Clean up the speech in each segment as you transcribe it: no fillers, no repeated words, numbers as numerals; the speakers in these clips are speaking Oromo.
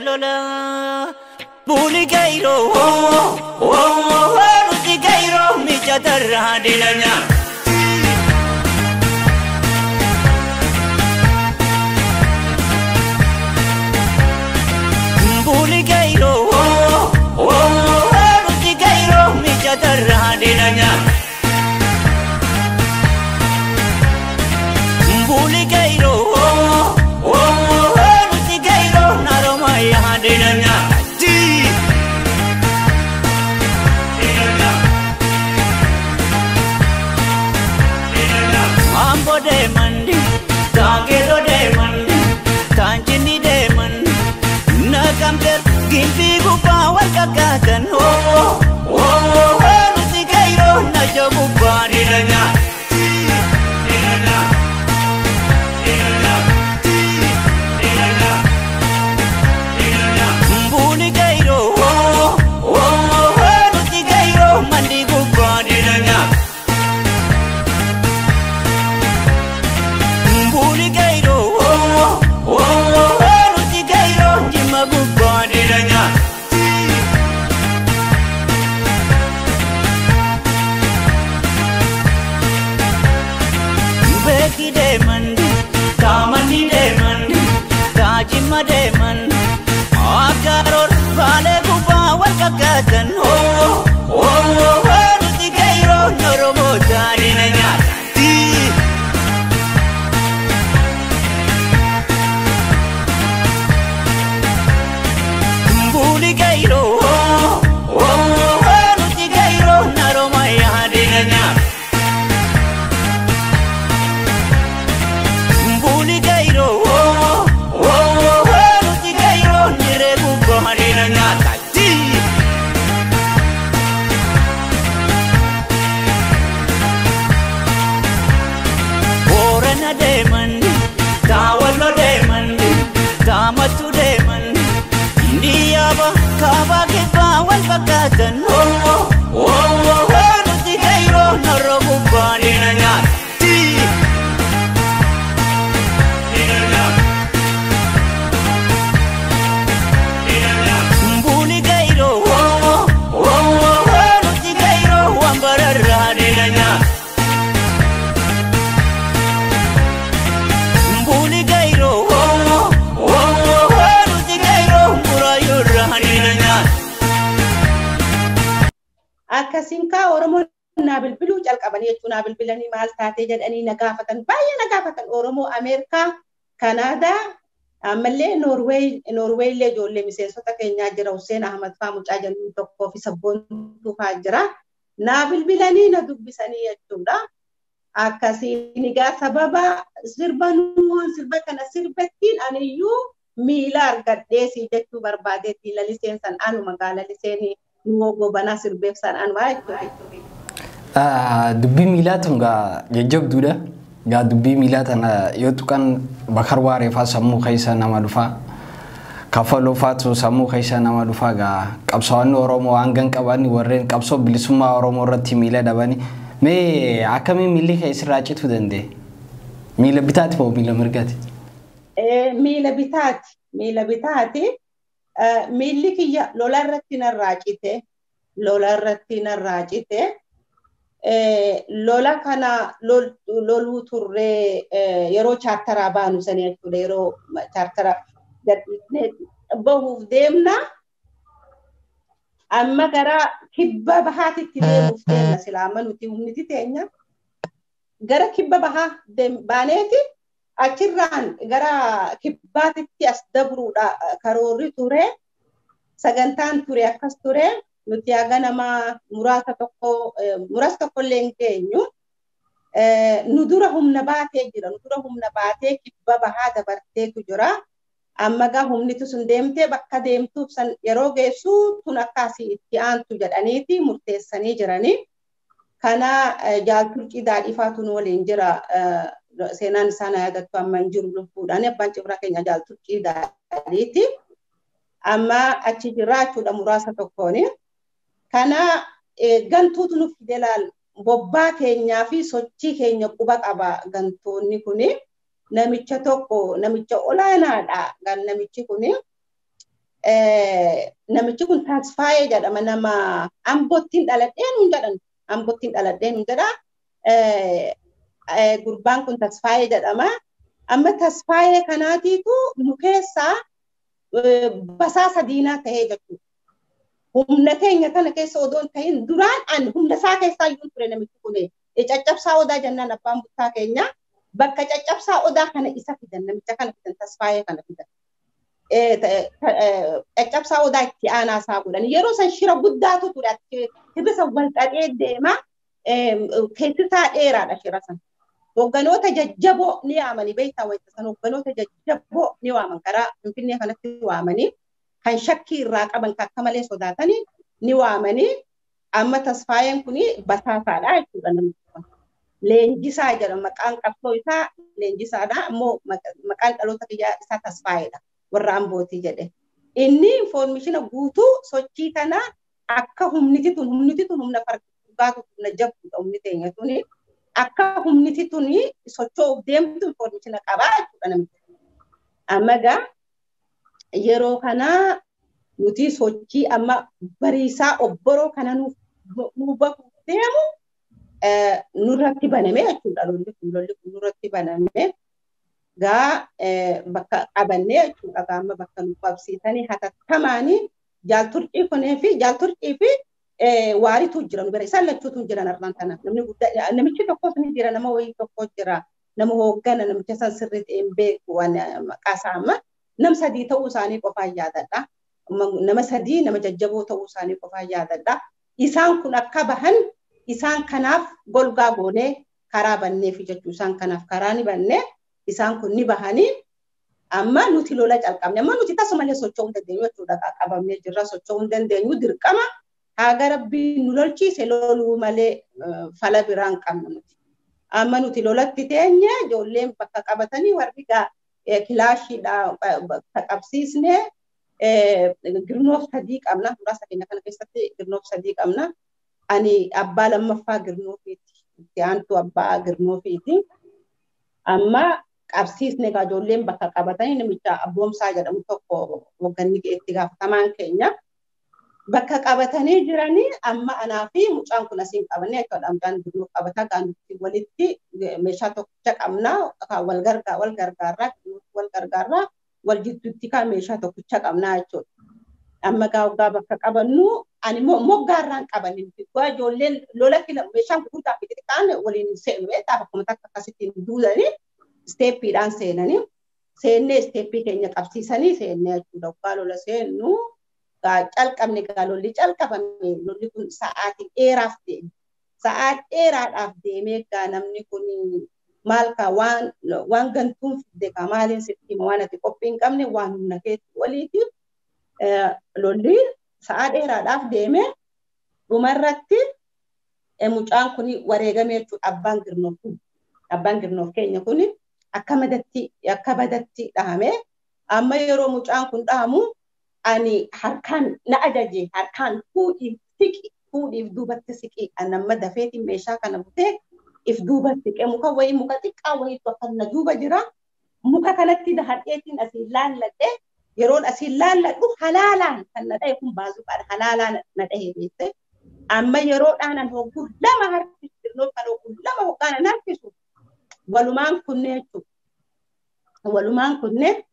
Lola Buli gairo nuti gairo mijatarra dilanya Buli gairo nuti gairo mijatarra dilanya Buli gairo nuti gairo naromaya dilanya Ambo de mandi, tangelo de mandi, tanjini de mandi, nakamter gimpi gupa wal kakatan nuti gairo najo gupa dilanya. Buli gairo nuti gairo mandi gupa dilanya. Buli gairo nuti gairo jimma gupa dilanya. Beki de mandi, tamandi de mandi, tajimma de mandi, akaror bale gupa wal kakatan nuti gairo noromo tarinanya. Buli gairo nuti gairo naromaya dilanya. Buli gairo nuti gairo nire gupa dilanya. Borana de mandi, tawallo de mandi, tamatu de mandi, Indiaba kaba kibba wal fakatan nuti gairo naro gupa dilanya. Buli gairo nuti gairo wambararra dilanya. Buli gairo nuti gairo murayurra dilanya. Akkasiin kaa Oromoon naa bilbiluu calqabanii jechuun naa bilbilanii maal taatee jedhanii na gaafatan baay'ee na gaafatan Oromoo Ameerikaa, Kanaadaa, ammallee Noorweey illee ijoollee miseensota keenyaa jira Hussein Ahmad faa mucaa jedhamu tokkoo fi sabboontuu faa jira. Naa bilbilanii na dubbisanii jechuudha. Akkasiin egaa sababa sirba nuun sirba kana sirbettiin aniyyuu miila argadhee si jechuu barbaadeetti laliseen san anuma gaa laliseen nuwoo gobanaa sirbeef san anuma jechuudha. Dubbii miilaa tun gaa jajjabduudha. Gaa dubbii miilaa tana yoo tuqan Bakar Waaree faa sammuu keessa nama dhufaa. Kaffaloo faatu sammuu keessa nama dhufaa gaa qabsaa'onni Oromoo hangan qaban warreen qabsoo bilisummaa Oromoo irratti miila dhabani. Mee akkamiin miilli kee sirraa cituu danda'e? Miila bitaati moo miila mirgaati? Miila bitaati. Miila bitaati. Miilli kiyya lola irratti narraa cite. Lola irratti narraa cite. Lola kana loluu turree yeroo chaartaraa baanu sanii jechuudha. Yeroo chaartaraa gadhiisnee bahuuf deemna. Amma gara kibba bahaatitti deemuuf deemna silaa amma nuti humniti teenya. Gara kibba bahaa baaneeti achirraan gara kibbaatitti as dabruudha karoorri ture. Sagantaan ture akkas ture. Nuti haga nama muraasa tokko muraasa tokkollee hin geenyu. Nu dura humna baatee jira. Nu dura humna baatee kibba bahaa dabarteetu jira. Amma gaa humnitu sun deemtee bakka deemtuuf san yeroo geessu tun akkasii itti aantu jedhaniiti murteessanii jiranii. Kana jaalturqii daadhiifaatu nu waliin jira. Seenaan isaa na yaadattu amma hin jiru lubbuudhaan abbaan cibraa keenya jaalturqii daadhiiti. Amma achi jira jechuudha muraasa tokkooni. Kana gantuutu nu fide laal bobbaa keenyaa fi sochii keenya quba qaba gantoonni kuni. Namicha tokko namicha olaanaadha gan namichi kuni. Namichi kun Tasfaayee jedhama, nama Ambottiin dhaladhee nuun jedhan, Ambottiin dhaladhee nuun jedha. Gurbaan kun Tasfaayee jedhama. Amma Tasfaayee kanaatiitu nu keessaa basaasa diinaa tahee jechuudha. Humna keenya kana keessa odoo hin tahin duraan an humna isaa keessaa iyyuu ture namichi kun. Caccabsaa odaa jennaan abbaan buttaa keenya bakka caccabsaa odaa kana isa fidan, namicha kana fidan, Tasfaayee kana fidan. Caccabsaa odaa itti aanaa isaa godhan. Yeroo san shira guddaatu ture, hirrisa wal xaxee deema, keessi isaa dheeraadha shira san. Hogganoota jajjaboo ni waamanii beektaa, wayita san hogganoota jajjaboo ni waaman, karaa Finfinnee kanatti waamanii, kan shakkii irraa qaban, kan akka malee sodaatanii ni waamanii. Amma Tasfaayeen kun basaasaadha jechuudha namni kun. Leenjisaa jedhama, maqaan qabsoo isaa Leenjisaadha, ammoo maqaan dhaloota kiyyaa isaa Tasfaayeedha, warra Ambootii jedhe. Inni infoormeeshina guutuu sochii kana akka humniti tun humna fargaatu, humna jabduudha humni teenya tuni, akka humniti tuni socho'uuf deemtu infoormeeshina qabaa jechuudha namichi. Amma egaa yeroo kana nuti sochii amma bariisaa obboroo kana nuuf bahuuf deemu nurratti baname jechuudha, lolli kun nurratti baname. Gaa bakka qabannee jechuudha, amma bakka nu qabsiisanii hatattamaanii jaalturcii kunii fi jaalturcii fi waaritu jira nu bira, isaan lachuutu jiran har'aan kana. Namni guddaa namichi tokkos ni jira, nama wayii tokko jira, nama hooggana, namicha san sirriitti hin beeku waan maqaa isaa. Amma nam sadii ta'uu isaanii qofaan yaadadha. Nama sadii, nama jajjaboo ta'uu isaanii qofaan yaadadha. Isaan kun akka bahan isaan kanaaf golgaa goonee karaa banneef jechuu, isaan kanaaf karaa ni bannee, isaan kun ni bahanii, amma nuti lola calqabne. Amma nuti tasumallee socho'uu hin dandeenyu jechuudha, qabamnee jirra, socho'uu hin dandeenyu. Dirqama haga Rabbiin nu lolchiise loluu malee fala biraa hin qabnu nuti. Amma nuti lolatti teenye, ijoolleen bakka qabatanii, warri kilaashiidha qabsiisne, girnoof sadii qabna, muraasa keenya kana keessatti girnoof sadii qabna. Ani abbaa lammaffaa girnoofiiti, itti aantu abbaa girnoofiiti. Amma qabsiisne egaa, ijoolleen bakka qabatanii, namicha Abboomsaa jedhamu tokko hoogganni itti gaafatamaan keenya. Bakka qabatanii jiranii, amma anaa fi mucaan kun asiin qabannee jechuudha. Mucaan girnoof qabataa gaanutti walitti meeshaa tokkicha qabnaa, wal gargaarraa, wal gargaarraa, wal jidduutti kaa meeshaa tokkicha qabnaa jechuudha. Amma gaa waggaa bakka qabannu ani moggaarraan qabanne nuti ijoolleen lola meeshaan gurguddaa fi xixiqqaan waliin seenu beektaa, bakkuma takka akkasittiin duudanii isteeppiidhaan seenanii, seennee isteeppii keenya qabsiisanii seennee jechuudha. Waggaa lola seennu calqabne, gaa lolli calqabame, lolli kun sa'aatii dheeraaf deeme. Sa'aa dheeraadhaaf deemee gaa namni kun maal kaa waan gantuun fidde kaa maaliin sitti hima, waan ati qophii hin qabne, waan humna keetti waliiti. Lolli sa'aa dheeraadhaaf deeme, dhumarratti mucaan kun wareegame jechuudha, abbaan girnoof kun. Abbaan girnoof keenya kun akka badatti dhahame. Amma yeroo mucaan kun dhahamu ani harkaan na ajaje, harkaan fuudhiif siqi, fuudhiif duubatti siqi. Ani amma dafeetiin meeshaa kana butee if duuba siqe, muka wayii, muka xiqqaa wayiitu akka na duuba jira. Muka kanatti dahadheetiin asiin laalladhe, yeroon asiin laalladhu halaalaan kan na dhahe kun baazuqaadha, halaalaan na dhahe beekte. Amma yeroodhaan an hogguu lama harkisu, girnoof kan hogguu lama hoggaan an harkisu, walumaan kunnee jechuudha. Walumaan kunnee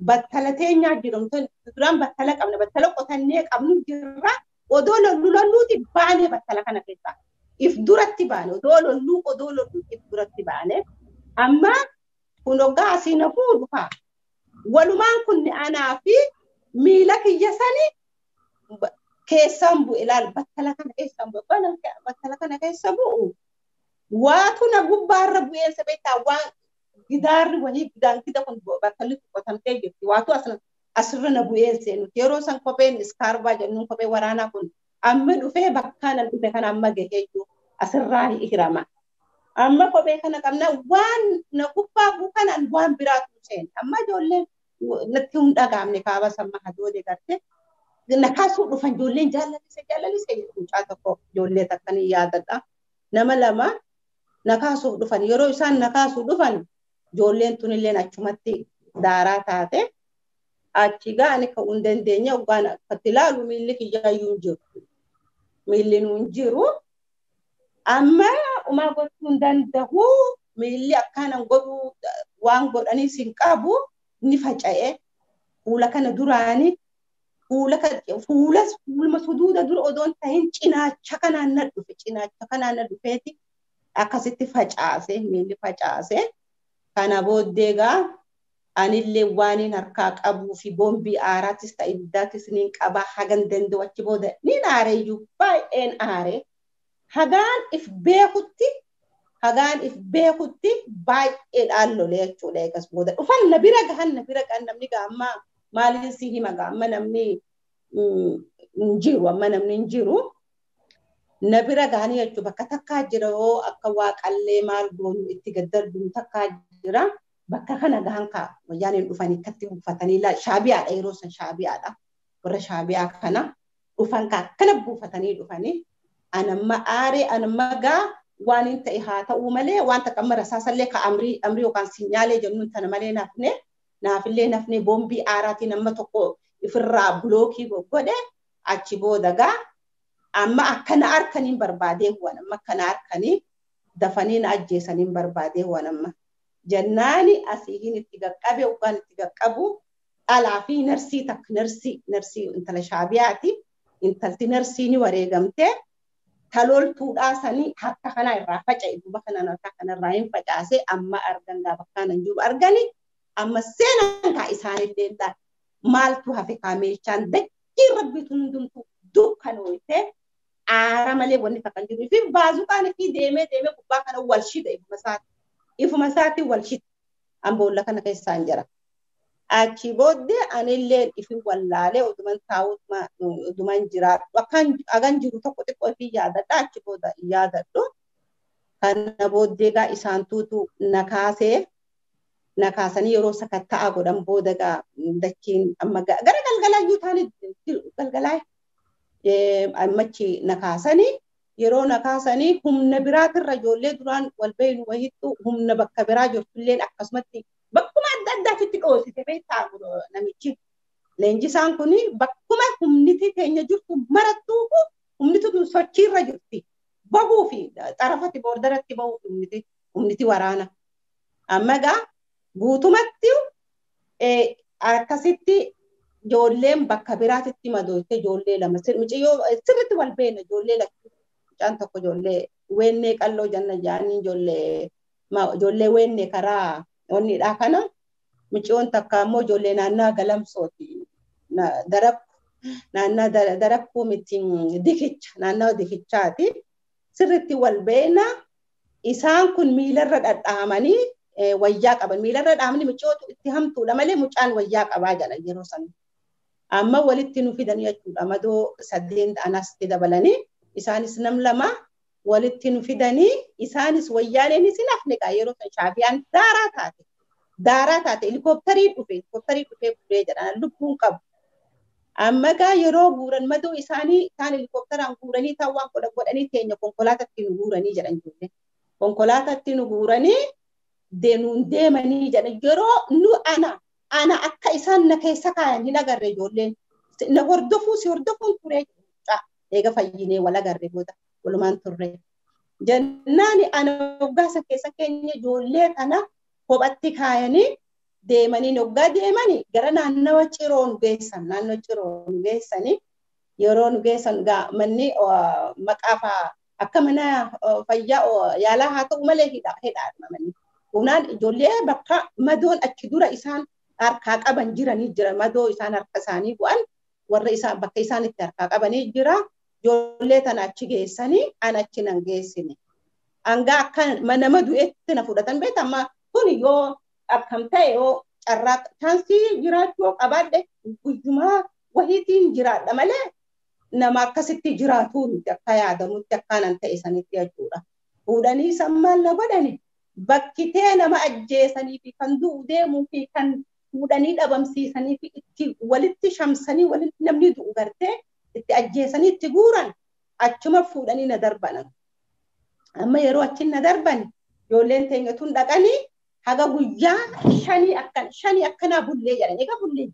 battala teenyaa jiru, duraan battala qabna, battala qotannee qabnu jirra, odoo lollu lolluuti baanee battala kana keessaa. If duratti baane, odoo lolluu if duratti baane. Amma kun hoggaa asii na fuudhu haa. Walumaan kun anaa fi miila kiyya sani keessaan bu'e, ilaal, battala kana keessaan bu'e, battala kana keessa bu'u. Waatu na gubbaarra bu'eensa beektaa, waan gidaarri wayii gidaan gida kun battalli qotamtee jirti. Waatu asirra na bu'een seenu. Yeroo san kopheen iskaarbaa jennuun, kophee waraanaa kun amma dhufee bakka nan dhufe kana amma gahee jiru asirraa hirama. Amma kophee kana qabna, waan na gubbaa bu'u kanaan waan biraatu seene. Amma ijoolleen natti hin dhagaamne, kaaba samma hadoode garte. Na kaasuu dhufan ijoolleen, jaallalise jaallalise, mucaa tokko ijoollee takka ni yaadadha. Nama lama na kaasuuf dhufan, yeroo isaan na kaasuu dhufan ijoolleen tunilleen achumatti daaraa taate. Achi gaa ani ka'uu hin dandeenye hoggaan akkatti ilaalu miilli kiyyaayyuu hin jiru. Miilli hin jiru. Amma umaa gochuu hin danda'u miilli akkaanan godhu waan godhaniis hin qabu ni faca'e. Fuula kana duraanii fuulas fuuluma suduuda dura odoon tahin cinaacha kanaan na dhufe cinaacha kanaan na dhufeeti akkasitti facaase miilli facaase. Kana booddee gaa anillee waan harkaa qabuu fi boombii aaraatis ta'e ibiddaatis niin qabaa hagan danda'u achi booda niin aareeyyuu baay'een aare. Hagaan if beekutti baay'eedhaan lolee jechuudha eegas booda dhufan na bira gahan namni gaamma maaliin si hima gaamma namni hin jiru amma namni hin jiru na bira gahanii jechuudha bakka takkaa jira yoo akka waaqallee maal goonu itti gaddarbinu takkaa jira bakka kana gahan kaa wayyaaniin dhufanii akkatti buufatanii shaabiyaadha yeroo san shaabiyaadha warra shaabiyaa kana dhufan kaa akkana buufatanii dhufanii anamma aaree anamma gaa waan hin ta'e haa ta'uu malee waan takka amma rasaasallee ka amrii yookaan sinyaalee jennuun tana malee naafillee nafne boombii aaraatiin amma tokko ifirraa bulookii godhe achi booda gaa amma akkana harkaniin barbaadee waan amma akkana harkanii dafanii na ajjeesaniin barbaadee waan amma jennaani asiin itti qaqqabe yookaan itti qaqqabu dhalaa fi narsii takka narsii intala shaabiyaati intalti narsii ni wareegamtee. Taloltuudhaa sanii harka kana irraa faca'e duuba kanaan harka kanarraa hin facaase amma argan gaafa kanan jiru argani amma seenan kaa isaanillee laal maaltu hafe kaa meeshaan dachii rabbiitu hundumtu dukkanooyte aara malee wanni takka jiru fi baazuqaan fi deemee deemee gubbaa kana wal shida ifuma isaati wal shida an boolla kana keessaan jira. Achi booddee anillee ifi wallaalee oduman taa'uutuma oduman jiraadhu akkan hagan jiru tokko xiqqoo ifi yaadadha achi booda yaadadhu. Kana booddee gaa isaan tuutu na kaasanii yeroo sakatta'aa godhan booda gaa dachiin amma gara galgalaa iyyuu taane galgalaa ammachi na kaasanii yeroo na kaasanii humna biraatirra ijoollee duraan wal beeynu wahittu humna bakka biraa jirtulleen akkasumatti bakkuma adda addaatitti dhoosite beektaa namichi. Leenjisaan kun bakkuma humniti teenya jirtu marattuu humnitu sochiirra jirti. Bahuu fi xarafatti boordaratti bahuu fi humniti waraana. Amma egaa guutumatti akkasitti ijoolleen bakka biraatitti madooyte ijoollee lama mucayyoo sirriitti wal beena ijoollee lachuu mucaan tokko ijoollee weennee qalloo janna jaanii ijoollee weennee karaa onnidha kana mucayyoon takka ammoo ijoollee naannaa galamsooti naannaa darakkuu miti dikicha naannaa dikichaati sirriitti wal beena isaan kun miilarra dhadhaamanii wayyaa qaban miilarra dhaamni mucayyootu itti hamtuudha malee mucaan wayyaa qabaa jedhan yeroo sana amma walitti nu fidan jechuudha madoo sadeen anasti dabalanii isaanis nam lama walitti nu fidanii isaanis wayyaaleen isin hafne gaa yeroo san shaabiyaan daaraa taate helikoophtarii dhufee guree jedhan lubbuun qabu. Amma gaa yeroo guuran madoo isaanii isaan helikoophtaraan guuranii ta'an waan godhanii teenya konkolaataatti nu guuranii jedhan ijoollee. Konkolaataatti nu guuranii deemuun deemanii jedhan yeroo nu ana akka isaan na keessa kaayan hin agarre ijoolleen na hordofuu si hordofuun turee eega fayyinee wal agarre booda. Walumaan turre. Jennaani ana hoggaasa keessa keenya ijoollee kana kophatti kaayanii deemanii hoggaa deemanii gara naannawa ciroo nu geessan naannoo ciroo nu geessanii yeroo nu geessan gaa manni maqaa akka mana fayyaa yaalaa haa ta'u malee hidhaadha manni. Kunaan ijoollee bakka madoon achi dura isaan harkaa qaban jiranii jira madoo isaan harka isaanii bu'an warra isaan bakka isaan itti harkaa qabanii jira. Ijoollee tana achi geessanii an achi nan geessine. Hanga akka nama du'etti na fudhatan beekta amma kun yoo akkam ta'e yoo carraa chaansii jiraachuu qabaadhe guyyumaa wahiitiin jiraadha malee nama akkasitti jiraatu miti akka yaadamutti akkaanan ta'e sanitti jechuudha. Fuudhanii san maal na godhani bakkitee nama ajjeesanii fi kan du'u deemuu fi kan fuudhanii dhabamsiisanii fi itti walitti shamsanii walitti namni du'u gartee itti ajjeesanii itti guuran achuma fuudhanii na darban. Amma yeroo achi na darban ijoolleen teenya tun dhaqanii haga guyyaa shanii akkanaa bullee jedhan. Egaa bullee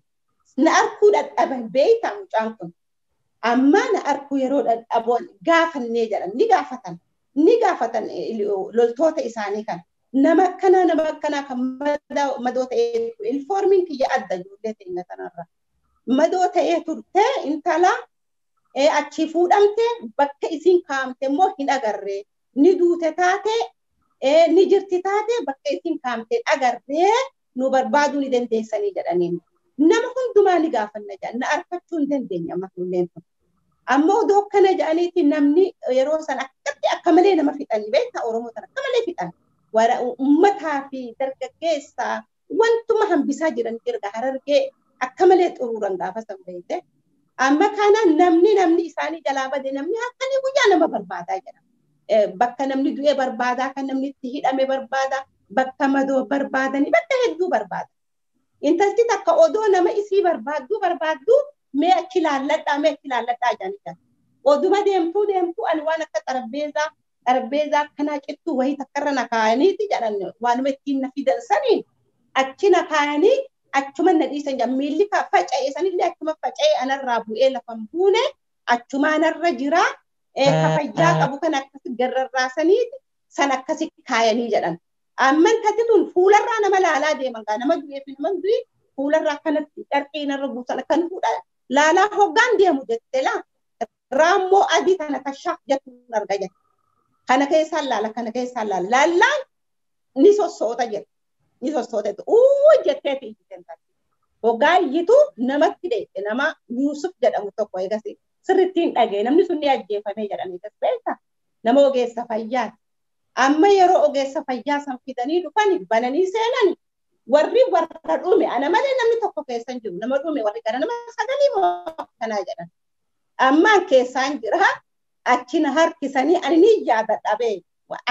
Na arkuu dadhaban beeyta mucaan kun. Amma na arkuu yeroo dadhaboon gaafannee jedhan ni gaafatan. Ni gaafatan loltoota isaanii kan. Nama akkanaa nama akkanaa kan madoo ta'ee ilfoormiin kiyya adda ijoollee teenya kanarra. Madoo ta'ee turte intala achi fuudhamte bakka isiin kaa'amte immoo hin agarree. Ni duute taate ni jirti taate bakka isiin kaa'amte agarree nu barbaaduu ni dandeessanii jedhaniin. Nama hundumaa ni gaafanna jedhan na argachuu hin dandeenye amma kunneen kun. Amma odoo akkana jedhaniiti namni yeroo san akkatti akka malee nama fixanii beektaa Oromoo sana akka malee fixan. Wara uummataa fi dargaggeessaa wantuma hambisaa jiran jirga Harargee akka malee xuruuran gaafa san beekte. Amma kana namni isaanii jalaa bade namni halkanii guyyaa nama barbaadaa jedha. Bakka namni du'e barbaadaa, kan namni itti hidhame barbaadaa, bakka madoo barbaadanii bakka hedduu barbaada. Intalti takka odoo nama isii barbaaddu mee achi laalladhaa mee achi laalladhaa jedhanii. Oduma deemtuu ani waan akka xarabbeezaa akkanaa cittuu wayii takkarra na kaayaniiti jedhan waanuma ittiin na fidan saniin achi na kaayanii achuma na dhiisan jedhan miilli faca'e sanillee achuma faca'e anarraa bu'ee lafan buune achuma anarra jira ka fayyaa qabu kan akkasi garrarraasaniiti san akkasi kaayanii jedhan. Amma intalti tun fuularraa nama laalaa deeman gaa nama du'ee fi nama du'i fuularraa kanatti dharqii narra buusan akkan fuudha laalaa hoggaan deemu jette laa raammoo adii kana kashaaf jettu arga jette. Kana keessaan laala kana keessaan laala laallaan ni sossoota jette ni sossoota jette uu jetteeti iyyiten taate. Hoggaa iyyitu namatti dheesse nama Yuusuf jedhamu tokko eegas sirriitti hin dhagee namni sun ni ajjeefamee jedhame eegas beektaa nama ogeessa fayyaati. Amma yeroo ogeessa fayyaa san fidanii dhufani bananii seenani warri warra dhume ana malee namni tokko keessa hin jiru nama dhume warri gara nama sagalii moo akkanaa jedhan. Ammaan keessaan jira achi na harkisanii ani ni yaadadha bee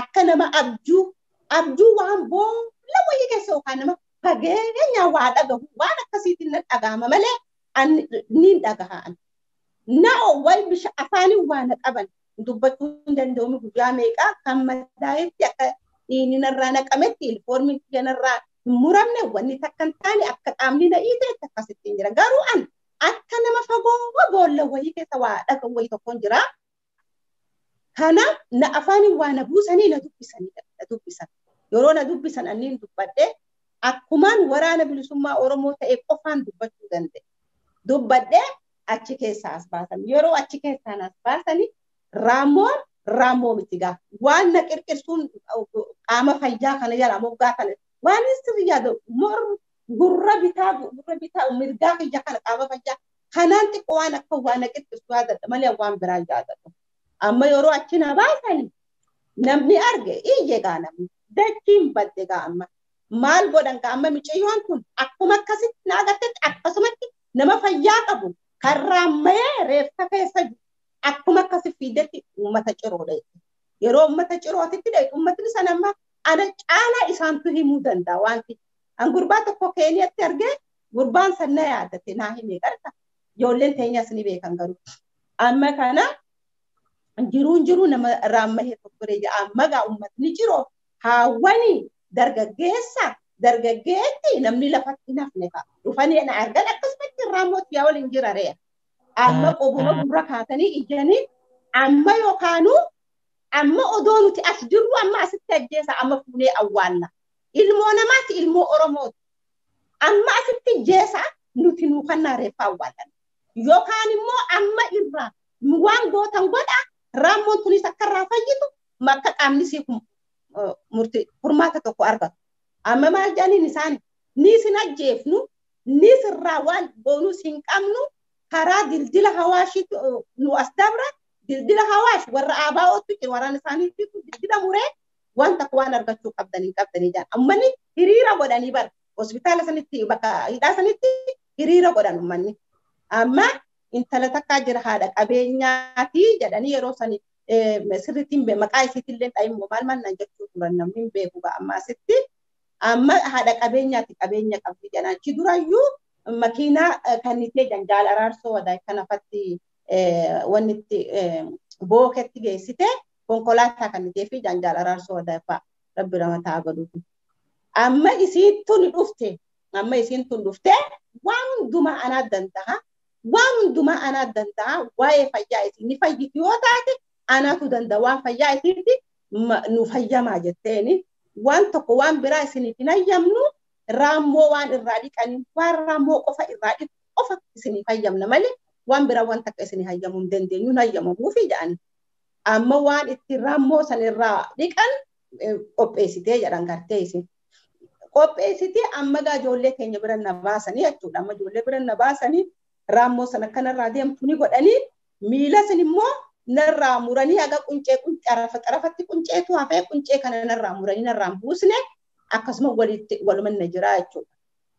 akka nama abjuu waan boolla wayii keessa yookaan nama fageenya waa dhagahu waan akkasiitiin na dhagahama malee ani ni dhagaha. Na wal bisha afaanii waa na qaban dubbachuu hin danda'u guyyaa meeqaa kan madaa'etti akka dhiigni narraa naqametti ilfoormiin kiyya narraa hin muramne wanni takka hin taane akka qaamni na dhiiteetti akkasitti hin jira. Garuu ani akka nama fagoo boolla wayii keessa waa dhagahu wayii tokko hin jira. Kana na afaanii waa na buusanii na dubbisanii na dubbisan. Yeroo na dubbisan anniin dubbadhe akkumaan waraana bilisummaa Oromoo ta'e qofaan dubbachuu danda'e. Dubbadhee achi keessaa as baasan. Yeroo achi keessaan as baasanii raammoon raammoo miti gaa. Waan na qirqirsuun qaama fayyaa kana jala moggaa kana waan sirri yaadu morma gurra bitaa mirgaa kiyya kana qaama fayyaa kanaan xiqqoo waan akka waan na qirqirsu yaadadha malee waan biraa yaadadha. Amma yeroo achi na baasanii namni arge iyye gaa namni dachiin badde gaa amma maal godhan gaa amma miciyyoon kun akkuma akkasitti na agartetti akkasumatti nama fayyaa qabu kan raammayee reeffa keessa jiru akkuma akkasi fiidetti uummata ciroodha. Yeroo uummata cirootitti dha uummatni sana amma ana caalaa isaantu himuu danda'a wanti. An gurbaa tokko Keeniyatti argee gurbaan san na yaadate naa himee garta. Ijoolleen teenyas ni beekan garuu. Amma kana jiruun jiruu nama raammayee tokko reeja amma gaa uummatni ciroo haawwanii dargaggeessa dargaggeetti namni lafatti nafne fa'a. Dhufanii na argan akkasumatti raammooti yaa waliin jira re'a. Amma qobuma gurra kaatanii ijjanii amma yookaanuu amma odoo nuti as jirru amma asitti ajjeesa amma fuunee awwaalla. Ilmoo namaati ilmoo Oromooti. Amma asitti jeesa nuti nuu kannaa reeffa awwaallan. Yookaan immoo amma irraa waan gootan godha raammoon tunis akka irraa fayyitu akka qaamni sii murtii furmaata tokko argatu. Amma maal jedhaniin isaan ni sin ajjeefnu ni sirraa waan boonus hin qabnu karaa dildila hawaashiitu nu as dabra dildila hawaash warra ABO'tu jira waraana isaaniitu dildila muree waan takka waan argachuu qabdanii qabdanii jedhan. Uummanni hiriira godhanii bara hospitaala sanitti bakka hidhaa sanitti hiriira godhan uummanni. Amma intala takkaa jira haadha qabeenyaati jedhanii yeroo sani sirriitti maqaa isiitillee dha'imoo maal maal naan jechuu turan namni hin beeku amma asitti. Amma haadha qabeenyaati qabeenya qabdi jedhan. Achi durayyuu makiinaa kan itee janjaala araarsoo wadaa kanafatti wanni itti booketti geessite konkolaataa kan itee fi janjaala araarsoo wadaa fa'a rabbi ramataa godhuufi. Amma isiin tun dhufte amma isiin tun dhufte Waan hundumaa anaa danda'a. Waan hundumaa anaa danda'a. Waa'ee fayyaa isii ni fayyiti yoo taate anaatu danda'a. Waan fayyaa isiitti nu fayyamaa jetteeni. Waan tokko waan biraa isiniif hin hayyamnu raammoo waan irraa dhiqanii waan raammoo qofa irraa dhiqu qofa isiniif hayyamna malee waan biraa waan takka isinii hayyamuu hin dandeenyu hin hayyamamuufi jedhani. Amma waan itti raammoo san irraa dhiqan qopheessitee jedhan gartee isin. Qopheessitee amma gaa ijoollee keenya bira na baasanii jechuudha. Amma ijoollee bira na baasanii raammoo sana akkanarraa deemtu ni godhanii miila san immoo narraa muranii haga quncee xarafatti qunceetu hafee quncee kana narraa muranii narraa buusne akkasuma walitti walumanna jira jechuudha.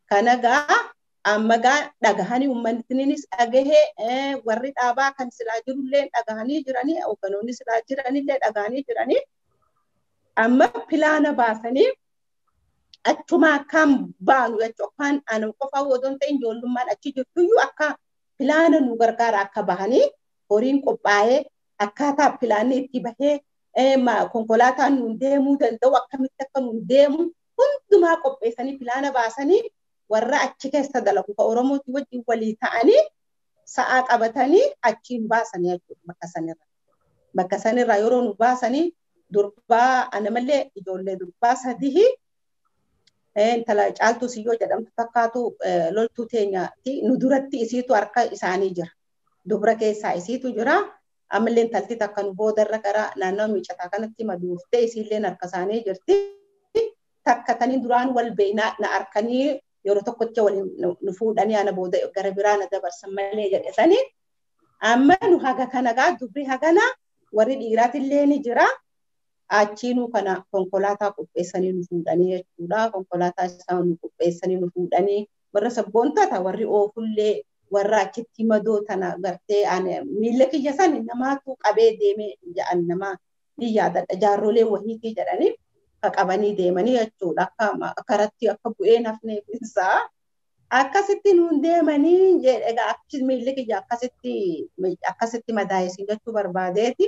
Kana gaa amma gaa dhagahanii uummatniinis dhagahee warri dhaabaa kan silaa jirullee dhagahanii jiranii hoogganoonni silaa jiranillee dhagahanii jiranii amma pilaana baasanii achuma akkaan baanu jechuudha. Akkaan ana qofa odoo hin ta'in ijoollummaan achi jirtuyyuu akka pilaana nu gargaara akka bahanii horiin qophaa'ee akkaataa pilaanni itti bahee konkolaataan nuun deemuu danda'u akkamitti akka nuun deemu hundumaa qopheessanii pilaana baasanii warra achi keessa dalagu ka Oromootii wajjin walii ta'anii sa'aa qabatanii achiin baasanii jechuudha bakka sanirra. Bakka sanirra yeroo nu baasanii durbaa ana malee ijoollee durbaa sadii intala Caaltuu Siyyoo jedhamtu takkaatu loltuu teenyaati nu duratti isiitu harka isaanii jira. Dubra keessaa isiitu jira. Ammallee intalti takka nu boodarra gara naannoo miicataa kanatti maduuftee isiillee harka isaanii jirti. Takka tanii duraan wal beeknaa na harkanii yeroo tokkotti waliin nu fuudhanii ana booda gara biraa na dabarsan malee jedhe sanii. Amma nu haga kana gaa dubri hagana warri dhiiraatillee ni jira. Achiinuu kana konkolaataa qopheessanii nu fuudhanii jechuudha. Konkolaataa isaan nu qopheessanii nu fuudhanii warra sabboontota warri oofullee warra achitti madoo tana gartee miila kiyya san namaatu qabee deemee jedhan nama ni yaadadha. Jaarrolee wahiitii jedhanii akka qabanii deemanii jechuudha. Akka karatti akka bu'ee nafne isaa akkasitti nuun deemanii egaa achi miilli kiyya akkasitti madaa'isiin jechuu barbaadeeti.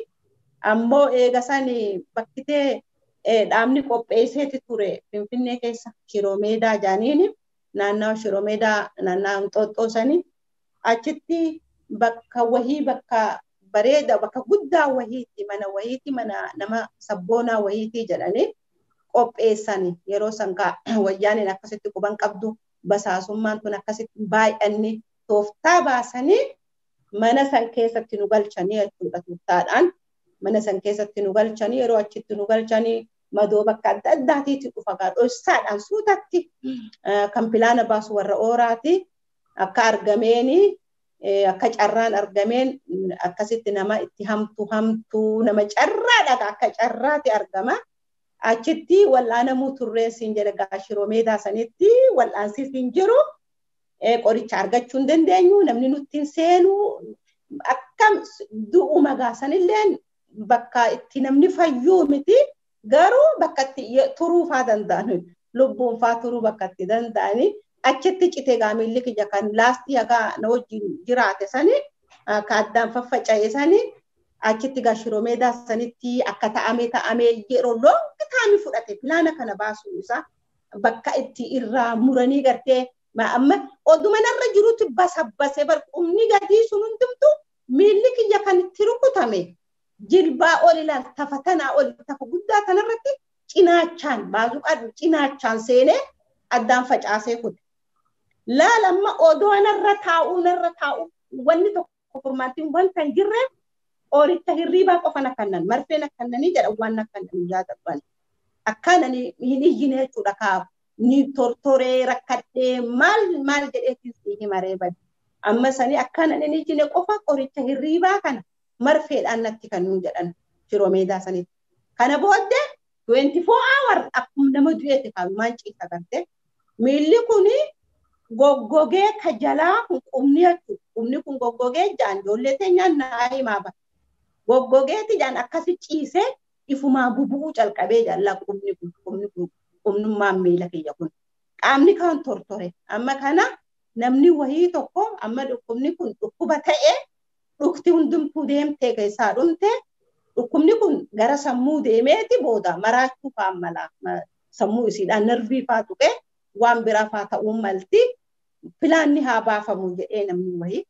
Ammoo eega sani bakkitee dhaabni qopheesseeti ture Finfinnee keessa Shiroomeedaa jaaniini naannawa Shiroomeedaa naannawa Inxooxxoo sani achitti bakka wahii bakka bareeda bakka guddaa wahiiti mana wahiiti mana nama sabboonaa wahiiti jedhanii qopheessani yeroo san wayyaaniin akkasitti quban qabdu basaasummaan tun akkasitti baay'anni tooftaa baasanii mana san keessatti nu galchanii jechuudha tooftaadhaan. Mana san keessatti nu galchanii yeroo achitti nu galchanii madoo bakka adda addaatiitti dhufa gaa dhoksaadhaan suutatti kan pilaana baasu warra ooraati akka argameeni akka carraan argameen akkasitti nama itti hamtuu nama carraadha akka carraati argama. Achitti wal'aanamuu turreen siin jedha gaa Shiroomeedaa sanitti wal'aansiis hin jiru qoricha argachuu hin dandeenyu namni nutti hin seenu akkam du'uma gaa sanilleen bakka itti namni fayyuu miti garuu bakka itti turuu faa danda'an lubbuun faa turuu bakka itti danda'ani achitti citee gaa miilli kiyya kan laastii hagaa na wajjin jiraate sani akka addaan faffaca'e sani achitti gaa Shiroomeedaa sanitti akka ta'ame yeroo loongi taa'ame fudhate pilaana kana baasuu isaa bakka itti irraa muranii gartee amma oduma narra jirutti basabbasee barqumni gadii sun hundumtu miilli kiyya kan itti rukutame jilbaa ol ilaal tafa tanaa ol tafa guddaa kanarratti cinaachaan baazuqaa cinaachaan seenee addaan facaasee kute. Laal amma odoo narra taa'uu wanni tokko furmaattiin wanta hin jirre qoricha hirriibaa qofa nakkannan marfee nakkannanii jedha waan nakkannan yaadadhan. Akkaan hin iyyine jechuudha kaaf ni tortoree rakkadhee maal maal jedheetiin si himaree bade. Amma sanii akkaan hin iyyine qofa qoricha hirriibaa kana marfeedhaan natti kennuu jedhan Shiroomeedaa sanitti. Kana booddee 24 hour akkuma nama du'eeti kaalumaan ciisa garte. Miilli kuni goggogee ka jalaa kun qubni jechuudha. Qubni kun goggogee jaan ijoollee teenyaan naa himaa bara. Goggogeeti jaan akkasi ciisee ifumaa bubu'uu calqabee jaalala qubni kun qubni kun qubnummaan miila kiyya kun. Qaamni kan tortore amma kana namni wahii tokko amma dhukkubni kun dhukkuba ta'ee dhukti hundumtuu deemtee keessaa dhumte dhukkubni kun gara sammuu deemeeti booda maraachuu fa'aa mala sammuu isiidhaan narvii fa'aa tuqee waan biraa fa'aa ta'uu malti. Pilaanni haa baafamu jedhee namni wayii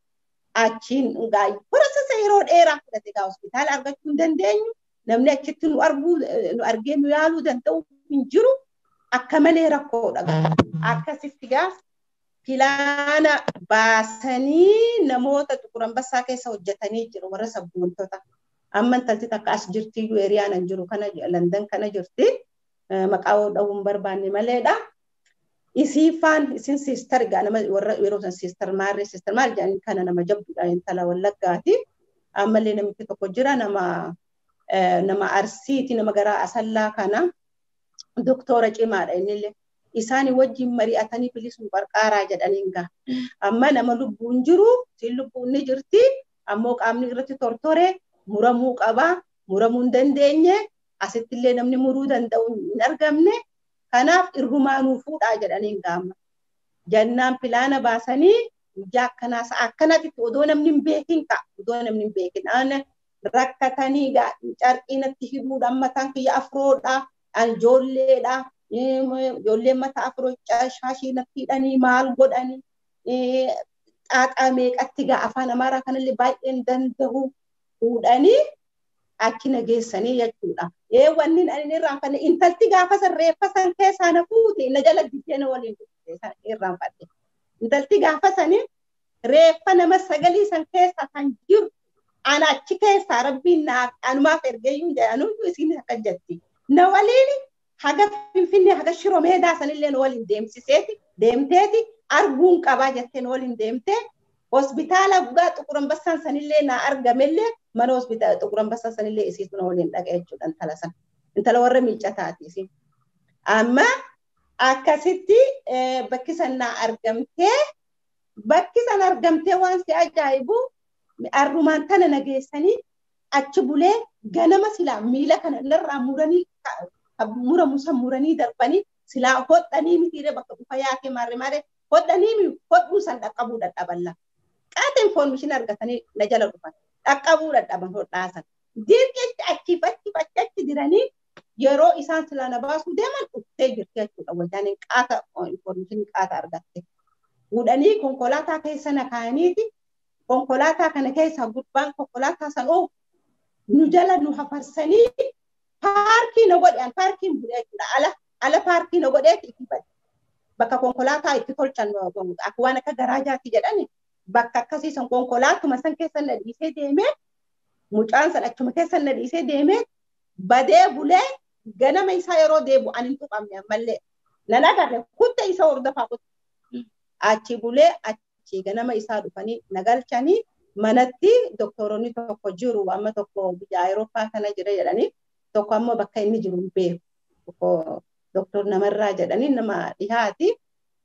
achiin process yeroo dheeraa fudhate gaa hospitaala argachuu hin dandeenyu. Namni achitti nu arguu nu argee nu yaaluu danda'u hin jiru. Akka malee rakkoodha. Akkasitti gaa pilaana baasanii namoota Xuqur Ambassaa keessa hojjetanii jiru warra sabboontota. Amma intalti takka as jirti iyyuu eeriyaan hin jiru kana Landan kana jirti. Maqaa dha'uu hin barbaanne maleedha. Isiifaan isin siistar gaa nama warra yeroo san siistar maarree siistar maal jedhanii kana nama jabduudha intala Wallaggaati. Ammallee namichi tokko jira nama Arsiiti nama gara Asallaa kana doktora cimaadha innillee. Isaan wajjin mari'atanii bilisuun qarqaaraa jedhaniin gaa. Amma nama lubbuun jiru siin lubbuun ni jirti ammoo qaamni irratti tortore muramuu qaba muramuu hin dandeenye asittillee namni muruu danda'u hin argamne. Kanaaf irrumaanuu fuudhaa jedhaniin gaama. Jannaan pilaana baasanii guyyaa akkanaa sa'a akkanaatti odoo namni hin beekin ka'a. Odoo namni hin beekin. Ana rakkatanii carqii natti hidhuudhaan mataan kiyya afroodha. Ijoolleedha. Ijoolleen mataa afroo shaashii natti hidhanii maal godhanii xaaxaa meeqatti gaa afaan Amaaraa kanallee baay'een danda'u fuudhanii achi na geessanii jechuudha. Wanni ani irraanfanne intalti gaafa san reeffa san keessaa na fuute na jala diddee na waliin irraanfadhe. Intalti gaafa sani reeffa nama 9 san keessa kan jiru ana achi keessaa rabbiin naaf anumaaf ergeeyyuu jedhanuyyuu isiin akka jetti. Na waliin haga Finfinnee haga Shiroo Meedaa sanillee na waliin deemsiseeti deemteeti arguun qabaa jettee na waliin deemtee hospitaala dhugaa Xuqur Ambassaan sanillee na argamellee mana hospitaala Xuqur Ambassaa sanillee isiitu na waliin dhaqe jechuudha intala sana. Intala warra miiccataati isiin. Amma akkasitti bakki san na argamtee bakki san argamtee waan si ajaa'ibu arrumaan tana na geessanii achi bulee ganama silaa miila kana narraa muranii muramu san muranii darbanii silaa hodhanii mitiiree bakka dhufa yaakee maarree maarree hodhanii hodhuu san dhaqqabuu dadhaballa. Qaata infoormeeshinii argatanii na jala dhufan. Dhaqqabuu dadhaban hodhaasan. Dirqichi achiif achiif achi achi diranii yeroo isaan silaa na baasuu deeman dhuftee jirti jechuudha. Wajjaniin qaata infoormeeshinii qaata argatte. Fuudhanii konkolaataa keessa na kaa'aniiti. Konkolaataa kana keessa gurbaan konkolaataa san oofu nu jala nu hafarsanii paarkii na godhan paarkiin bulee jechuudha. Ala paarkii na godheeti itti bade. Bakka konkolaataa itti tolchan akka waan akka garaajaatti jedhani bakka akkasii san konkolaatuma san keessa na dhiisee deemee mucaan san achuma keessa na dhiisee deemee badee bulee ganama isaa yeroo deebu ani hin tuqamne ammallee nan agarre kutte isa hordofaa kutte achi bulee achi ganama isaa dhufanii na galchanii manatti doktoroonni tokko jiru amma tokko biyya Awurooppaa kana jira jedhanii tokko ammoo bakka inni jiru hin beeku tokko doktor namarraa jedhanii nama dhihaati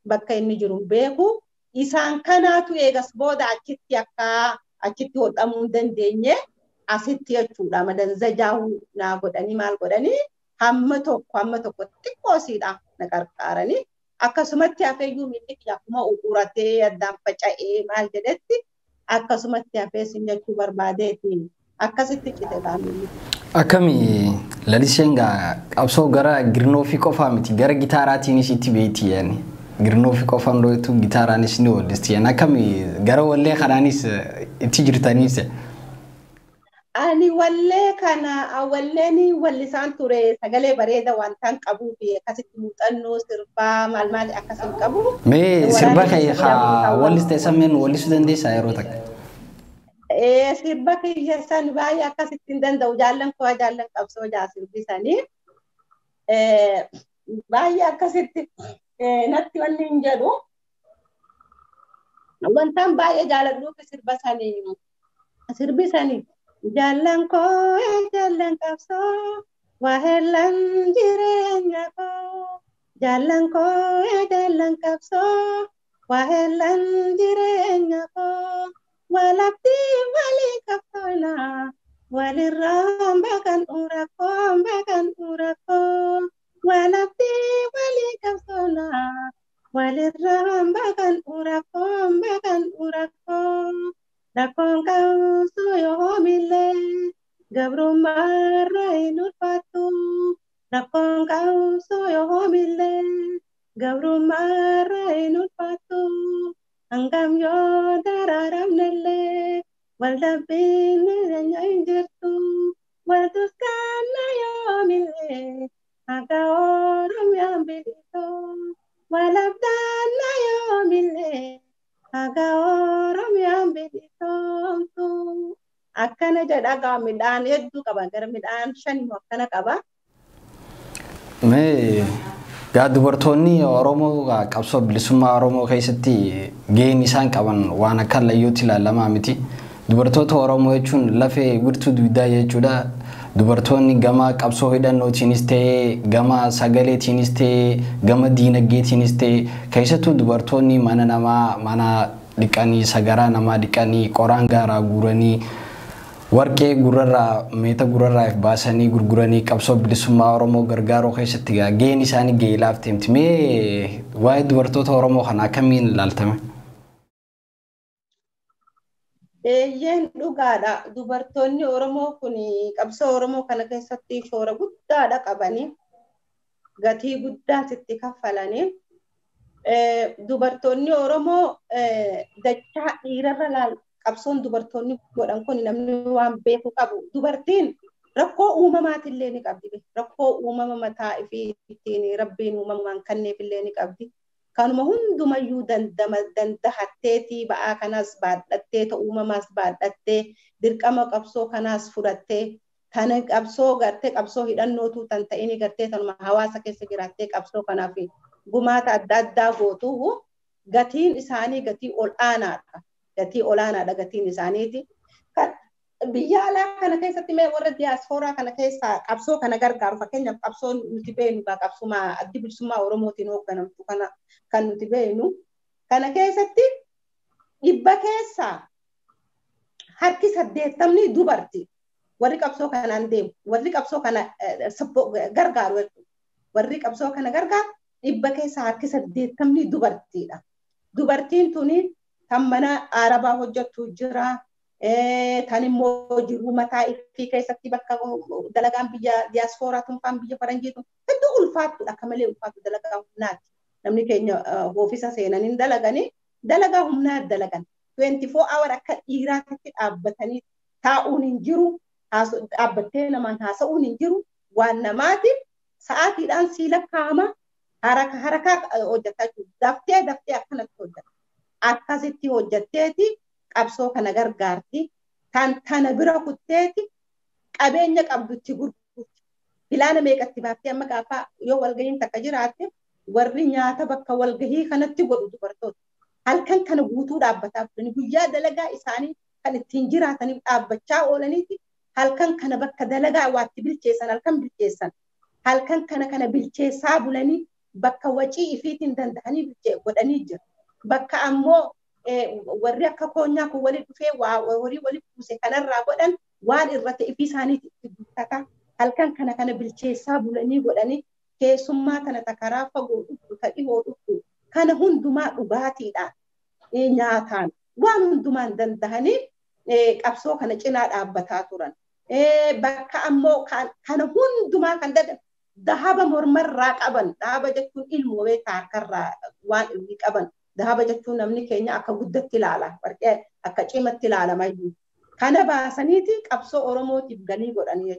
bakka inni jiru hin beeku. Isaan kanaatu eegas booda achitti akka achitti hodhamuu hin dandeenye asitti jechuudha. Madanzajaa naa godhanii maal godhanii hamma tokko xiqqoosiidha na qarqaaranii akkasumatti hafeeyyuu miilli akkuma uquratee addaan faca'ee maal jedhetti akkasumatti hafee sin jechuu barbaadeeti akkasitti cite qaamni. Akkami laliseen gaa qabsoo gara girnoo fi qofaa miti gara gitaaraatiinis itti beekti yaani. Girnoo fi qofaan dootu gitaaraanis ni wallisti yaani. Akkami gara wallee kanaanis itti jirtaniis. Ani wallee kana walleen wallisaan ture sagalee bareeda wantaan qabuu fi akkasitti muuxannoo sirbaa maal maal akkasin qabu. Mee sirba kee haa walliste sammeen wallisuu dandeessaa yeroo takka? Sirba kiyya san baay'ee akkasitti hin danda'u jaallan koo jaallan qabsoo jaa sirbisanii. Baay'ee akkasitti natti wanni hin jedhu. Wantaan baay'ee jaaladhuuf sirba sanii sirbisanii. Jaallan koo jaallan qabsoo waheellan jireenya koo jaallan koo jaallan qabsoo waheellan jireenya koo walabdi walii qabsoona walirraa bakan urakoo bakan urakoo walabdi walii qabsoona walirraa bakan urakoo bakan urakoo. Rakkoon qabsoo yoomillee gabrummaarra hin ulfaattu. Rakkoon qabsoo yoomillee gabrummaarra hin ulfaattu. Hangam yoo dararamnellee waldhabbiin keenya hin jirtu. Wal-tuskanna yoomillee akka Oromiyaan bilisoomtu. Wal-abdaanna yoomillee akka Oromiyaan bilisoomtu. Akkana jedha gaa midhaan hedduu qaba gara midhaan 5 akkana qaba. Mee gaa dubartoonni Oromoo qabsoo bilisummaa Oromoo keessatti gaheen isaan qaban waan akka layyootti ilaalamaa miti. Dubartoota Oromoo jechuun lafee wirtuu dugdaa jechuudha. Dubartoonni gama qabsoo hidhannootiinis ta'ee gama sagaleetiinis ta'ee gama diinagdeetiinis ta'ee keessattuu dubartoonni mana namaa mana dhiqanii sagaraa namaa dhiqanii qoraan gaaraa guuranii warqee gurrarraa meeta gurrarraa baasanii gurguranii qabsoo bilisummaa Oromoo gargaaruu keessatti gaheen isaanii gahee laaftee miti. Mee waa'ee dubartoota Oromoo kana akkamiin ilaaltame? Eeyyeen dhugaadha. Dubartoonni Oromoo kun qabsoo Oromoo kana keessatti shoora guddaadha qabanii gatii guddaas itti kaffalanii. Dubartoonni Oromoo dachaa dhiirarra laal qabsoon dubartoonni godhan kun namni waan beeku qabu. Dubartiin rakkoo uumamaatillee ni qabdi. Rakkoo uumama mataa ifii ittiin rabbiin uumamaan kenneefillee ni qabdi. Kanuma hundumayyuu dandahatteetii ba'aa kanaas baadhattee uumamaas baadhattee dirqama qabsoo kanaas fudhattee kana qabsoo gartee qabsoo hidhannootu tan ta'ini gartee tanuma hawaasa keessa jiraattee qabsoo kanaaf gumaata adda addaa gootu gatiin isaanii gatii ol aanaadha. Gatii olaanaadha gatiin isaaniiti. Biyya alaa kana keessatti mee warra diyaaspooraa kana keessa qabsoo kana gargaaru fakkeenyaaf qabsoo nuti beeknu qabsuma addi bilisummaa Oromootiin hoogganamtu kana kan nuti beeknu kana keessatti 100 keessaa harki 80 dubarti warri qabsoo kanaan deemu warri qabsoo kana gargaaru warri qabsoo kana gargaaru 100 keessaa harki 80 dubartiidha. Dubartiin tuni kan mana arabaa hojjettu jira. Tan immoo jiruu mataa ifii keessatti bakka dalagaan biyya diyaaspooraa tunfaan biyya faranjiitu hedduu ulfaattuudha akka malee ulfaattu dalagaa humnaati. Namni keenya oofisa seenanii dalaganii dalagaa humnaa dalagan 24 hour akka dhiiraatti dhaabbatanii taa'uun hin jiru dhaabbattee namaan haasa'uun hin jiru waan namaati sa'aatiidhaan sii lakkaa'ama harakaa hojjetaa jiru daftee daftee akkanatti hojjeta akkasitti hojjetteeti. Qabsoo kana gargaarti. Kan tana bira kutteeti qabeenya qabdutti gurgurti. Filaana meeqatti baaftee amma gaafa yoo walgahiin takka jiraatte warri nyaata bakka walgahii kanatti godhu dubartoota. Halkan kana guutuu dhaabbataa turani guyyaa dalagaa isaanii kan ittiin jiraataniif dhaabbachaa oolaniiti halkan kana bakka dalagaa waatti bilcheessan halkan bilcheessan. Halkan kana kana bilcheessaa bulanii bakka wacii ifiitiin danda'anii godhanii jira. Bakka ammoo warri akka koonyaa kun walitti dhufee waa horii walitti buuse kanarraa godhan waan irratti ifii isaaniitti itti guuttata. Halkan kana kana bilcheessaa bulanii godhanii keessummaa kana karaa fagoo dhuftu ta dhihoo dhuftu kana hundumaa dhugaatiidhaan nyaataan waan hundumaan danda'anii qabsoo kana cinaa dhaabbataa turan. Bakka ammoo kana hundumaa kan dadhabe dahaba mormarraa qaban dahaba jechuun ilmoo beekaa harkarraa waan ilmi qaban. Dahaba jechuun namni keenya akka guddatti ilaala warqee akka cimatti ilaalamayyuu. Kana baasaniiti qabsoo Oromootiif galii godhanii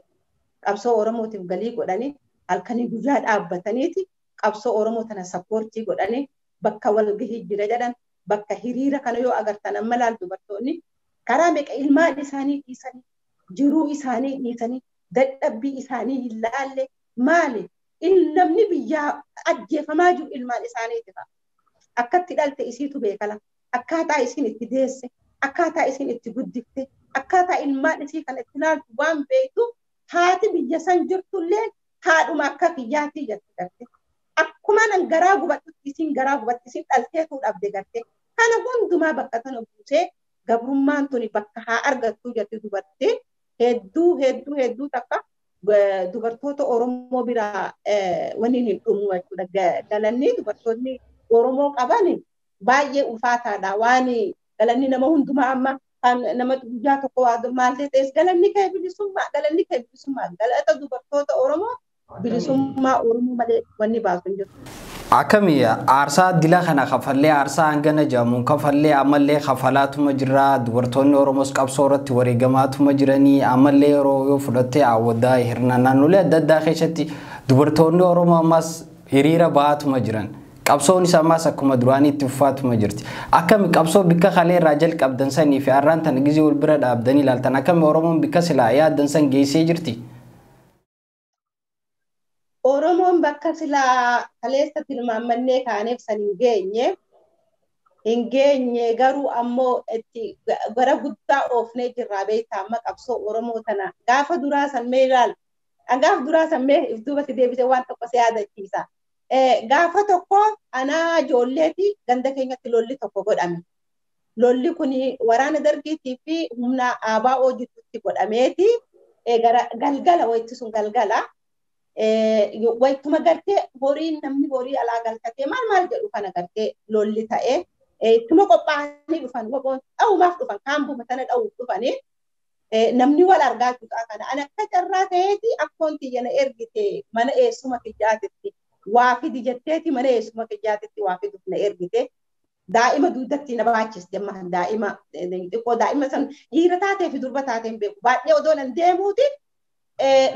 qabsoo Oromootiif galii godhanii halkanii guyyaa dhaabbataniiti qabsoo Oromoo tana sappoortii godhanii bakka walgahii jira jedhan bakka hiriira kana yoo agartan amma laal dubartoonni karaa meeqa ilmaan isaanii dhiisanii jiruu isaanii dhiisanii dadhabbii isaanii hin laalle maali namni biyyaa ajjeefamaa jiru ilmaan isaaniiti fa'a. Akkatti dhalte isiitu beekala. Akkaataa isiin itti deesse, akkaataa isiin itti guddifte, akkaataa ilmaan isii kana itti ilaaltu waan beektu haati biyya san jirtullee haadhuma akka kiyyaatii jette garte. Akkuma nan garaa gubadhutti isiin garaa gubatti isiin dhalteetuu dhabde garte. Kana hundumaa bakka tana buusee gabrummaan tuni bakka haa argattuu jette dubartiin hedduu hedduu hedduu takka dubartoota Oromoo biraa waniin hin dhumu jechuudha. Galanni dubartoonni Oromoo qaban baay'ee ulfaataadha. Waan galanni nama hundumaa amma kan nama guyyaa tokko waa maal ta'es galanni kee bilisummaa galanni kee bilisummaa galata dubartoota Oromoo Bilisummaa Oromoo malee wanni baasu hin jiru. Akkami aarsaa dila kana kafallee aarsaa hangana jedhamuun kafallee ammallee kafalaatuma jirra dubartoonni Oromoos qabsoo irratti wareegamaatuma jiranii ammallee yeroo yoo fudhatte awwadaa hirna naannolee adda addaa keessatti dubartoonni Oromoo ammas hiriira bahaatuma jiran. Qabsoonis ammas akkuma duraanii itti uffatamaa jirti. Akkami qabsoo bikka kalee irraa jalqabdan sanii fi har'aan tana gizee wal bira dhaabdanii ilaaltan akkami Oromoon bikka silaa yaaddan san geessee jirti? Oromoon bakka silaa kaleessa tilmaammannee kaaneef san hin geenye garuu ammoo itti gara guddaa oofnee jirraa beektaa amma qabsoo Oromoo tana gaafa duraa san mee ilaal gaafa duraa san mee if duubatti deebisee waan tokko si yaadachiisa. Gaafa tokko anaa ijoolleeti ganda keenyatti lolli tokko godhame. Lolli kun waraana dargiitii fi humna ABO jidduutti godhameeti galgala wayitti sun galgala. Wayituma gartee horiin namni horii alaa galchatee maal maal jedhu kana gartee lolli ta'ee ittuma qophaa'anii dhufan woboon dha'umaaf dhufan kaambuma sana dha'uuf dhufanii namni wal argaa jirtu kana. Ani akka carraa ta'eeti akkoon tiyya na ergite mana eessuma kiyyaatitti waa fidi jetteeti mana eessuma kiyyaatitti waa fiduuf na ergite. Daa'ima duudatti na baachiste amma daa'ima xiqqoo daa'ima san dhiira taatee fi durba taatee hin beeku baay'ee odoo nan deemuuti.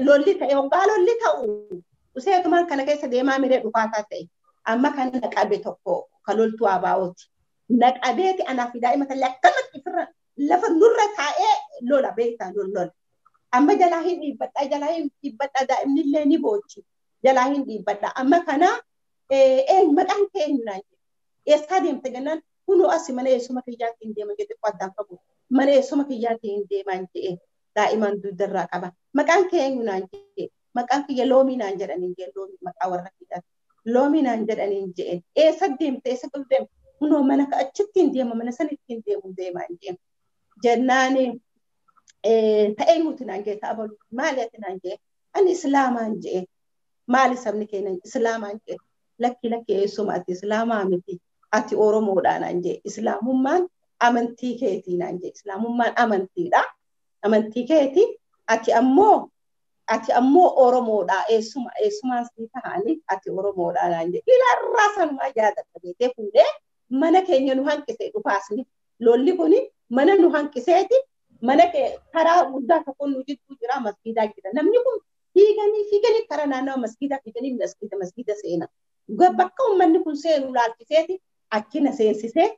Lolli ta'e hoggaa lolli ta'u useetumaan kana keessa deemaa miree dhufaataa ta'e amma kan na qabe tokko kan loltuu ABO'ti. Na qabeeti anaa fi daa'ima tallee akkanatti ofirra lafa nurra taa'ee lola beektaa lola. Amma jalaa hin dhiibbadhaa jalaa hin dhiibbadhaa daa'imni illee ni boochi jalaa hin dhiibbadhaa amma kana maqaan kee eenyu naan jedhe eessaa deemte jennaan kunoo asi mana eessuma kiyyaatti hin deeman jedhe addaan fagoo mana eessuma kiyyaatti hin deeman jedhe. Daa'imaan dugdarraa qaba. Maqaan kee eenyu naan jedhe. Maqaan kiyya loomii naan jedhaniin jedhe. Loomii maqaa warra kiyyaati. Loomii naan jedhaniin jedhe. Eessa deemte? Eessa deemte? Kunoo mana achitti hin deema mana sanitti hin deemu deemaa hin deemu. Jennaan ta'ee nuti naan jedhe ta'a balu maali ati naan jedhe. Ani islaamaan jedhe. Maali sabni keenya islaamaan jedhe. Lakki lakki eessuma ati islaamaa miti. Ati Oromoodhaa naan jedhe. Islaamummaan amantii keetii naan jedhe. Islaamummaan amantiidha. Amantii keeti ati ammoo Oromoodha eessuma eessumaan sii ta'anii ati Oromoodha naan jedhe. Ilaarraa sanumaa yaadadha beetee fuudhee mana keenya nu hanqise dhufaasni. Lolli kuni mana nu hanqiseeti mana karaa guddaa tokko nu jidduu jira masgiidaa jira. Namni kun fiiganii fiiganii karaa naannawa masgiidaa fiiganii masgiida seena. Bakka uummanni kun seenu laalchiseeti achi na seensisee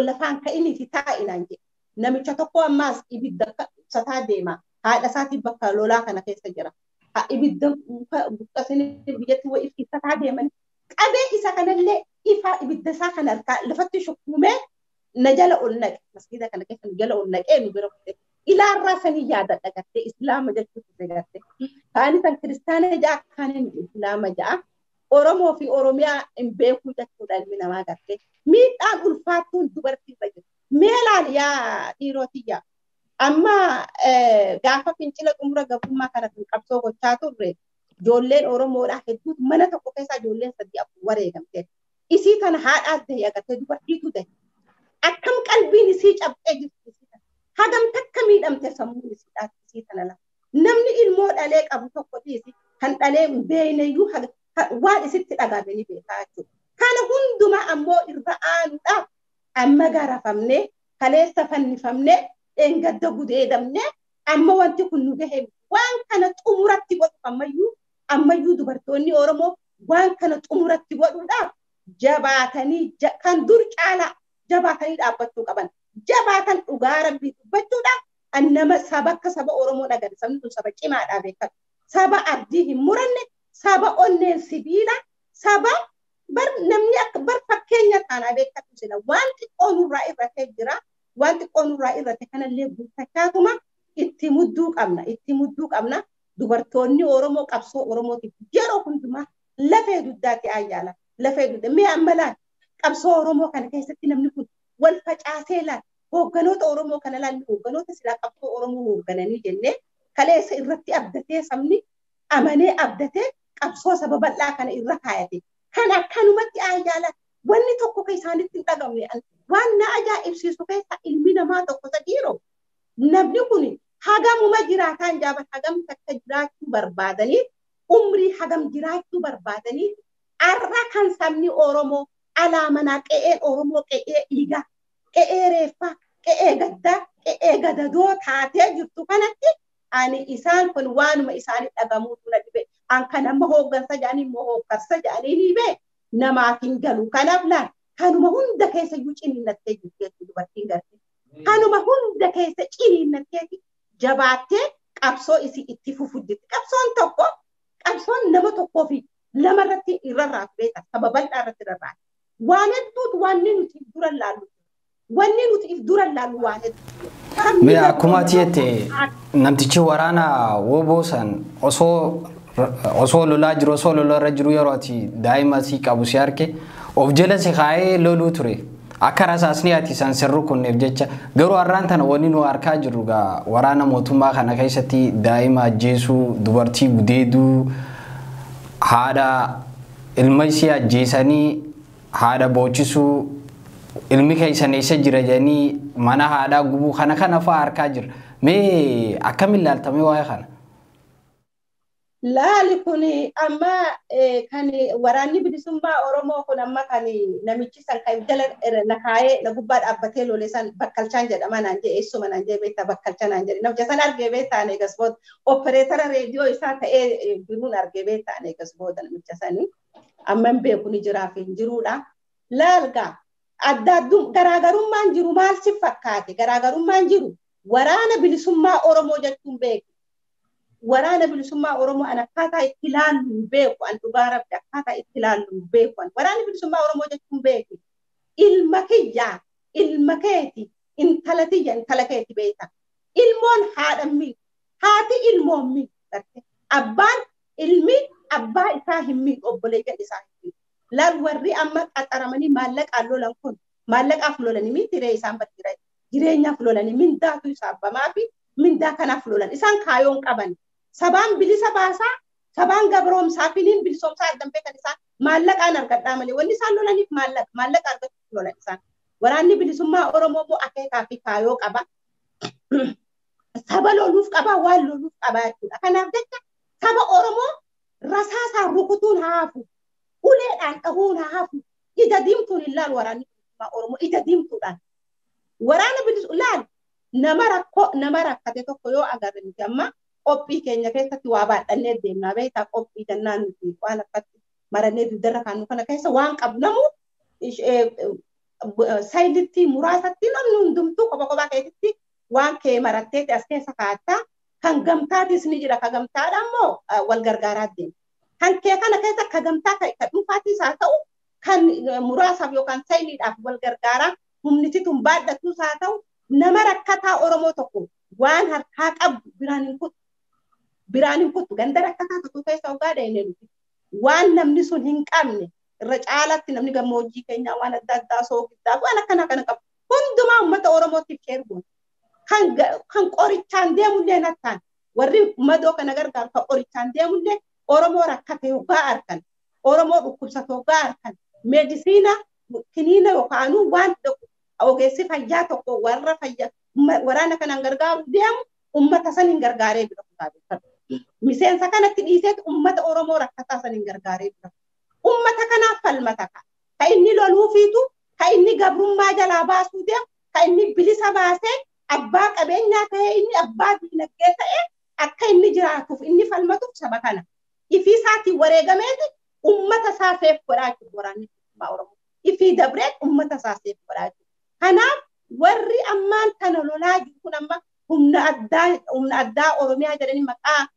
lafaan ka'iniiti taa'i naan jedhe. Namicha tokko ammaas ibidda ibsataa deema. Haadha isaatiin bakka lolaa kana keessa jira. Ibidda buqqasanii biyyatti wayii ibsataa deeman. Qabee isa kanallee ifa ibidda isaa kana harkaa lafatti shukkuumee na jala ol naqe. Masgiida kana keessa nu jala ol naqee nu bira kute. Ilaarraa sanii yaadadha gartee islaama jechuutu gartee. Kaani san kiristaana ja'a kaaniin islaama ja'a. Oromoo fi Oromiyaa hin beekuu jechuudha ilmi namaa gartee. Miidhaan ulfaattuun dubartii irra jiru. Meelaan yaa dhiirotiyya. Amma gaafa fincila xumura gabrummaa kana kan qabsoo gochaa turre ijoolleen Oromoodhaa hedduutu mana tokko keessaa ijoolleen 3-4 wareegamte. Isii tana haadhaas ta'e agartee dubartiitu ta'e. Akkam qalbiin isii cabxee jirti isii tana. Hagam takka miidhamte sammuun isiidhaas isii tana lafa. Namni ilmoo dhalee qabu tokko dhiisi kan dhalee hin beekneyyuu waan isitti dhagaame ni beekaa jechuudha. Kana hundumaa ammoo irra aanuudhaaf amma garafamnee kaleessa fannifamnee dheengadda gudeedamnee amma wanti kun nu gahe waan kana xumuratti godhu ammayyuu dubartoonni Oromoo waan kana xumuratti godhuudhaaf jabaatanii kan dur caalaa jabaatanii dhaabbachuu qaban. Jabaatan dhugaa rabbii dubbachuudhaaf annama saba akka saba Oromoo dhagale sabni kun saba cimaadhaa beekamu. Saba abdii hin muranne, saba onneen sibiila, saba bar namni akka bar fakkeenya taanaa beekatu sila waan xiqqoo nurraa irratee jira waan xiqqoo nurraa irrate kanallee guuttachaatuma itti mudduu qabna itti mudduu qabna dubartoonni Oromoo qabsoo Oromootiif yeroo hundumaa lafee dugdaatti ayyaala lafee dugda mee amma laal qabsoo Oromoo kana keessatti namni kun wal facaasee laal hoogganoota Oromoo kana laal hoogganoota silaa qabsoo Oromoo hooggananii jennee kaleessa irratti abdatee sabni amanee abdatee qabsoo saba bal'aa kana irra kaayate. Kan akkanumatti ayyaala wanni tokko ka isaanitti hin dhagamne waan na ajaa'ibsiisu keessa ilmi namaa tokko sadiiroo namni kun hagamuma jiraataan jaaban hagam takka jiraachuu barbaadanii Umrii hagam jiraachuu barbaadanii arra kan sabni Oromoo alaa manaa qe'een Oromoo qe'ee dhiigaa, qe'ee reeffaa, qe'ee gaddaa, qe'ee gadadoo taatee jirtu kanatti ani isaan kun waanuma isaanii dhagamuutu na dhibe. An kan amma hooggansa jedhanii immoo hooggansa jedhanii ni bee namaaf hin galu. Kanaaf laal kanuma hunda keessa iyyuu ciniinnattee jirti jechuudha dubartiin gartee. Kanuma hunda keessa ciniinnattee jabaattee qabsoo isii itti fufu jirti. Qabsoon tokko qabsoon nama tokkoo fi lama irratti irrarraatu beekta. Saba bal'aa irratti irrarraatu. Waan hedduutu wanni nuti dura laallu. Wanni nuti if dura laallu waan hedduutu. Mee akkuma ati jette namtichi waraana woboo san osoo lolaa jiru osoo lolaa irra jiru yeroo ati daa'ima si qabu si arge of jala si kaa'ee loluu ture. Akka rasaasni ati san sirru kunneef jecha garuu har'aan tana wanni nu harkaa jirru gaa waraana mootummaa kana keessatti daa'ima ajjeesuu, dubartii gudeeduu, haadha ilma ishee ajjeesanii haadha boochisuu, ilmi keessan eessa jira jedhanii mana haadhaa gubuu kana kana fa'aa harkaa jira. Mee akkamiin ilaaltamee waa'ee kana? Laali kun amma kan waraanni bilisummaa Oromoo kun amma kan namichi san kan jala na kaayee na gubbaa dhaabbatee lole san bakkalchaan jedhama naan jee eessuma naan jee beektaa bakkalchaa naan jedhe namicha san argee beektaa ani eegas booda opereetara reediyoo isaa ta'ee jiruun argee beektaa ani eegas booda namicha sanii amma hin beeku ni jiraaf hin jiruudha. Laalgaa adda addum garaagarummaan jiru maal si fakkaate garaagarummaan jiru waraana bilisummaa Oromoo jechuun beeku. Waraana bilisummaa Oromoo an akkaataa itti ilaallu hin beeku an dhugaa rabbi akkaataa itti ilaallu hin beeku an waraana bilisummaa Oromoo jechuun beeku. Ilma kiyyaa ilma keeti intala tiyya intala keeti beekta. Ilmoon haadha miidhu haati ilmoon miidhu abbaan ilmi abbaa isaa hin miidhu obboleeyyan isaa hin miidhu. Laal warri amma qaxaramanii maallaqaan lolan kun maallaqaaf lolanii miti ree isaan barjira jireenyaaf lolanii mindaatu isaa abbamaa fi mindaa kanaaf lolan isaan kaayoon qaban. Sabaan bilisa baasaa, sabaan gabroomsaa fi niin bilisoomsaa argan beekan isaan maallaqaan argadhaa malee wanni isaan lolaniif maallaqa argachuuf lolan isaan. Waraanni bilisummaa Oromoo immoo akeekaa fi kaayoo qaba. Saba loluuf qaba, waan loluuf qaba jechuudha. Kanaaf jecha saba Oromoo rasaasaan rukutuun haa hafu, uleedhaan dhahuun haa hafu, ija diimtuun hin laalu waraanni bilisummaa Oromoo ija diimtuudhaan. Waraana bilisummaa laal nama rakkoo nama rakkate tokko yoo agarre nuti amma qophii keenya keessatti waa baadhannee deemnaa beektaa qophii jennaan nuti waan akkatti marannee dugdarra kaannu kana keessa waan qabnamu saayilitti muraasatti namni hundumtuu kopha kophaa keessatti waan kee maratteeti as keessa kaa'attaa kan gamtaatis ni jira ka gamtaadha immoo wal gargaaraa deema. Kan kee kana keessa ka gamtaa ka dhuunfaatis haa ta'u kan muraasaaf yookaan saayiliidhaaf wal gargaaraa humniti tun baadhattus haa ta'u nama rakkataa Oromoo tokko waan harkaa qabdu biraan hin kuttu. Biraan hin kuttu ganda rakkataa tokko keessa hoggaa dhahine nuti. Waan namni sun hin qabne irra caalatti namni gammoojjii keenyaa waan adda addaa soogiddaa waan akkanaa kana qabu. Hundumaa uummata Oromootiif sheer goona. Kan qorichaan deemullee nattaan warri madoo kana gargaaru kan qorichaan deemullee Oromoo rakkate hoggaa argan. Oromoo dhukkubsate hoggaa argan. Meedisiina kiniina yookaanuu waan ogeessi fayyaa tokko warra fayyaa waraana kanaan gargaaru deemu uummata san hin gargaaree bira kutaa beekatu. Miseensa kanatti dhiiseeti uummata Oromoo rakkataa san hin gargaaree bira. Uummata kanaaf falmata ka. Ka inni loluufiitu, ka inni gabrummaa jalaa baasuu deemu, ka inni bilisa baasee abbaa qabeenyaa ta'ee inni abbaa diinagdee ta'ee akka inni jiraatuuf inni falmatuuf saba kana. Ifii isaatiin wareegameeti uummata isaa seef godhaa jiru waraanni bilisummaa Oromoo. Ifii dabree uummata isaa seef godhaa jiru. Kanaaf warri ammaan tana lolaa jiru kun amma humna addaa Oromiyaa jedhanii maqaa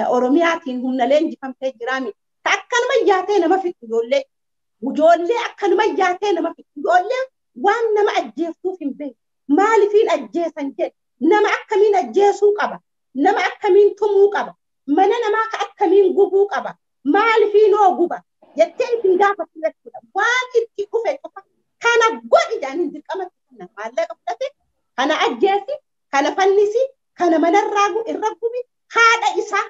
Oromiyaatiin humna leenjifamtee jiraami. Ta akkanuma yaatee nama fixu ijoollee. Ijoollee akkanuma yaatee nama fixu ijoollee waan nama ajjeeftuuf hin beeku. Maalifiin ajjeesan jedhe nama akkamiin ajjeesuu qaba? Nama akkamiin tumuu qaba? Mana namaa ka akkamiin gubuu qaba? Maalifiin hoo guba? Jettee ittiin gaafatu jechuudha. Waan itti dhufe qofa kana godhi jedhanii dirqamatti kana maallaqa fudhate kana ajjeesi kana fannisi kana manarraa irra gubi haadha isaa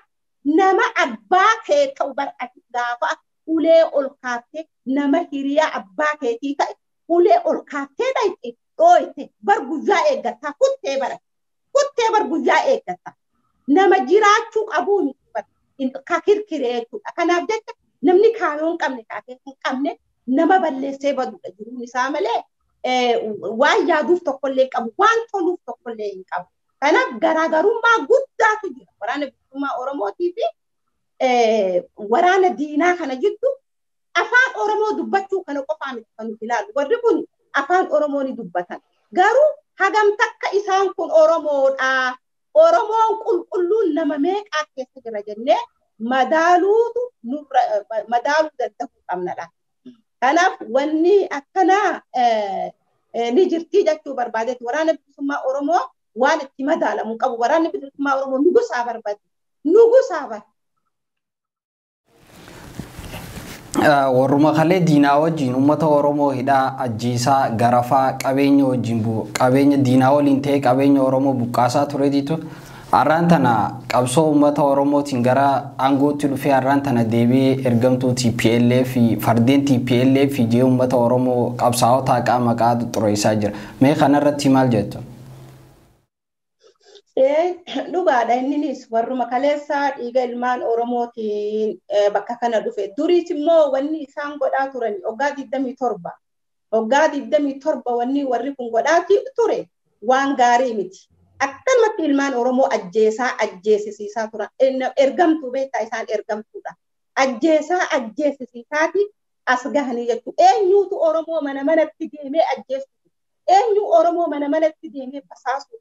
nama abbaa kee ta'u bar'ati gaafa ulee ol kaaftee nama hiriyaa abbaa keetii ta'e ulee ol kaaftee dhayxe dhooyte bar guyyaa eeggattaa kuttee bara kuttee bar guyyaa eeggattaa nama jiraachuu qabuu miti bar Ka kirkiree jechuudha. Kanaaf jecha namni kaayoo hin qabne kaatee hin qabne nama balleessee badudha jiruun isaa malee waan yaaduuf tokkollee qabu waan toluuf tokkollee hin qabu. Kanaaf garaagarummaa guddaatu jira waraana bilisummaa Oromootii fi waraana diinaa kana jiddu. Afaan Oromoo dubbachuu kana qofaa miti kan nuti ilaallu. Warri kun afaan Oromoo ni dubbatan. Garuu hagam takka isaan kun Oromoodha. Oromoon qulqulluun nama meeqaa keessa jira jennee madaaluutu nurra madaaluu danda'uu qabnadha. Kanaaf wanni akkanaa ni jirtii jechuu barbaadeeti. Waraana bilisummaa Oromoo waan itti madaalamu qabu. Waraanni bilisummaa Oromoo nugusaa barbaade. Nugusaa barbaade. Warruma kalee diinaa wajjin uummata Oromoo hidhaa ajjeesaa garafaa qabeenya wajjin qabeenya diinaa waliin ta'ee qabeenya Oromoo buqqaasaa tureetitu har'aan tana qabsoo uummata Oromootiin gara aangootti dhufee har'aan tana deebi'ee ergamtuu TPLF fi fardeen TPLF jee uummata Oromoo qabsaa'ota haqaa maqaa xureessaa jira. Mee kanarratti maal jettu? Dhugaadha inninis warruma kaleessaa dhiiga ilmaan Oromootiin bakka kana dhufe. Duriis immoo wanni isaan godhaa turan waggaa 27 waggaa 27 wanni warri kun godhaa ture waan gaarii miti. Akkanumatti ilmaan Oromoo ajjeesaa ajjeesisiisaa turan. Ergamtuu beektaa isaan ergamtuudha. Ajjeesaa ajjeesisiisaati as gahanii jechuudha. Eenyuutu Oromoo mana manatti deemee ajjeesu? Eenyu Oromoo mana manatti deemee basaasu?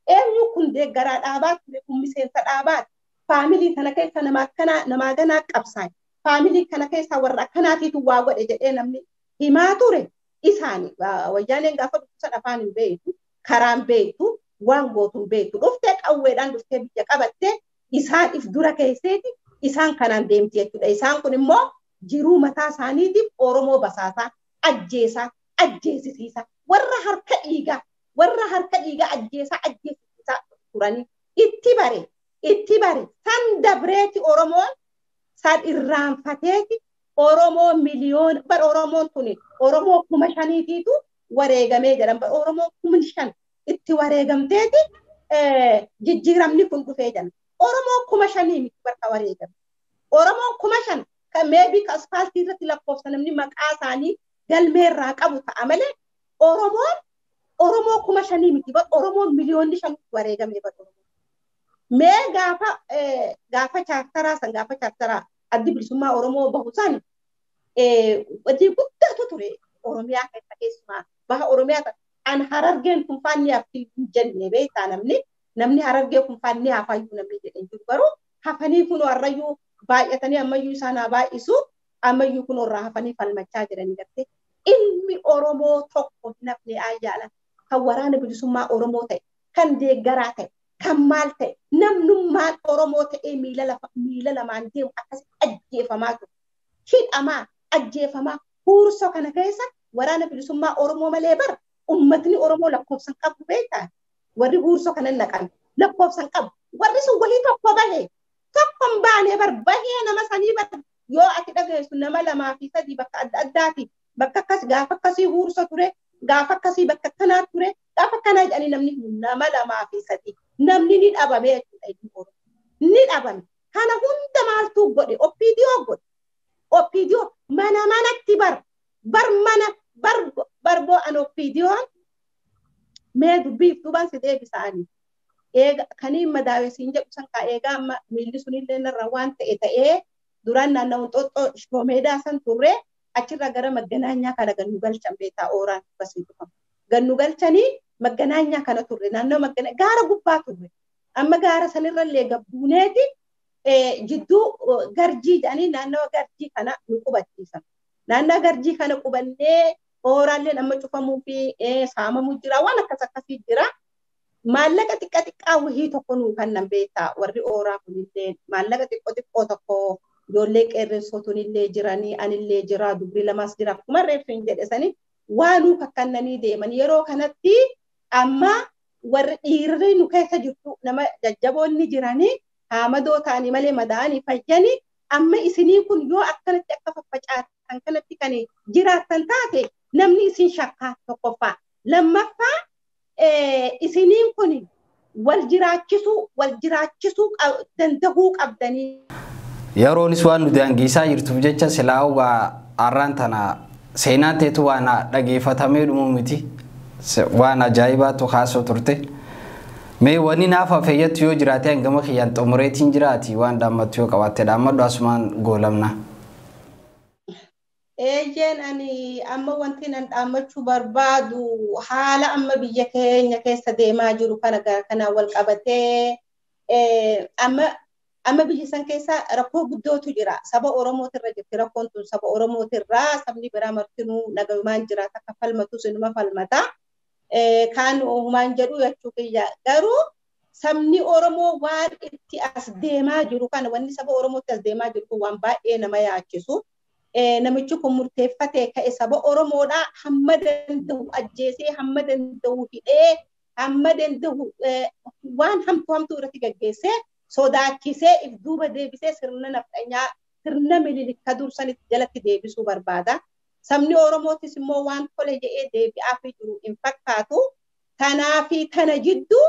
Eenyu kun deeggaraa dhaabaa ture kun miseensa dhaabaati. Faamilii kana keessa nama akkanaa namaa ganaa qabsaa'e. Faamilii kana keessa warra akkanaatiitu waa godhe jedhee namni himaa ture isaani. Wayyaaneen gaafa dhufsan afaan hin beektu, karaan beektu, waan gootu hin beektu. Dhuftee qawweedhaan dhuftee biyya qabattee isaan if dura keesseeti isaan kanaan deemti jechuudha. Isaan kun immoo jiruu mataa isaaniitiif Oromoo basaasaa, ajjeesaa, ajjeesisiisaa, warra harka dhiigaa warra harka dhiigaa ajjeesaa ajjeesisaa turanii itti bare san dabreeti Oromoon san irraanfateeti Oromoo miliyoona bar Oromoon tuni Oromoo 5,000tiitu wareegamee jedhan bar Oromoo 5,000 itti wareegamteeti jijjiiramni kun dhufee jedhan Oromoo 5,000 miti barka wareegame Oromoon 5,000 kan meebii ka asfaaltii irratti lakkoofsa namni maqaa isaanii galmeerraa qabu ta'a malee Oromoon Oromoo 5,000 miti bar Oromoo miliyoonni 5 wareegamee bar Oromoo. Mee gaafa chaartaraa san gaafa chaartaraa addi bilisummaa Oromoo bahu san hojii guddaatu ture Oromiyaa keessa keessumaa baha Oromiyaa an Harargeen kun faanni hafti hin jenne beektaa namni Harargee kun faanni hafayyuu namni jedhe jiru garuu hafanii kunoo harrayyuu baay'atanii ammayyuu isaan haa baay'isu ammayyuu kunoo irraa hafanii falmachaa jiranii gartee ilmi Oromoo tokko hin hafne ayyaala. Kan waraana bilisummaa Oromoo ta'e, kan deeggaraa ta'e, kan maal ta'e, namnummaan Oromoo ta'ee miila lamaan deemu akkasitti ajjeefamaa ture. Hidhamaa, ajjeefamaa, huursoo kana keessa waraana bilisummaa Oromoo malee bara uummatni Oromoo lakkoofsan qabu beektaa? Warri huursoo kana naqan lakkoofsan qabu. Warri sun wahii tokko bahee tokko hin baane bar bahee nama sanii bar yoo ati dhageessu nama 2 fi 3 bakka adda addaati bakka akkas gaafa akkasii huursoo ture. Gaafa akkasii bakka akkanaa ture gaafa akkanaa jedhanii namni nama 2 fi 3 namni ni dhabame jechuudha inni Oromoo ni dhabame. Kana hunda maaltu godhe? OPDO godhe. OPDO mana manatti bar bar mana bar barboo an OPDOon mee dubbiif duubaan si deebisaanii. Eega kaniin madaawee siin jedhu san kaa eegaa amma miilli sunillee narra waan ta'e ta'ee duraan naanna'uun xoxxoo shoomeedaa san turre. Achirraa gara magganaanyaa kana gannu galchan beektaa ooraan basii dhufamu. Gannu galchanii magganaanyaa kana turre naannoo gaara gubbaa turre. Amma gaara sanirrallee gabbuuneeti jidduu garjii jedhanii naannoo garjii kana nu qubachiisan. Naannoo garjii kana qubannee ooraalleen amma cufamuu fi saamamuu jira waan akkas akkasii jira. Maallaqa xiqqa xiqqaa wahii tokko nuu kennan beektaa warri ooraa kunillee maallaqa xiqqoo xiqqoo tokko ijoollee qeerrensootunillee jiranii anillee jira dubri lamaas jira akkuma reeffi hin jedhe sanii waanuu kakkannanii deeman yeroo kanatti amma warri dhiirri nu keessa jirtu nama jajjaboonni jiranii haamadoo ta'anii malee madaa'anii fayyanii amma isinii kun yoo akkanatti akka faffacaatan kanatti kan jiraattan taate namni isin shakkaa tokkoffaa lammaffaa isiniin kun wal jiraachisuu danda'uu qabdanii. Yeroonis waan nu daangeessaa jirtuuf jecha silaa waa har'aan tana seenaan teetu waan dhageeffatamee dhumu miti. Waan ajaa'ibaatu kaasoo turte. Mee wanni naaf hafeeyyattu yoo jiraate hangama kiyyaan xumureetiin jiraati waan dhaammattu yoo qabaatte dhaammadhu asumaan goolamna. Eeyyeen ani amma wanti nan dhaammachuu barbaadu haala amma biyya keenya keessa deemaa jiru kana gara kanaan wal qabatee amma biyya san keessa rakkoo guddootu jira. Saba Oromootirra jirti rakkoon tun saba Oromootirra sabni biraa martinuu nagahumaan jiraata akka falmatus inuma falmata. Kaan uumaan jedhu jechuu kiyya. Garuu sabni Oromoo waan itti as deemaa jiru kana wanni saba Oromootti as deemaa jiru kun waan baay'ee nama yaachisu. Namichi kun murteeffatee ka'e saba Oromoodhaa hamma danda'u ajjeesee hamma danda'u hidhee hamma danda'u waan hamtuu hamtuu irratti gaggeessee sodaachisee if duuba deebisee sirna nafxanyaa sirna Minilik dursanitti jalatti deebisuu barbaada. Sabni Oromootis immoo waan tole jedhee deebi'aafii jiru hin fakkaatu. Kanaafi kana jidduu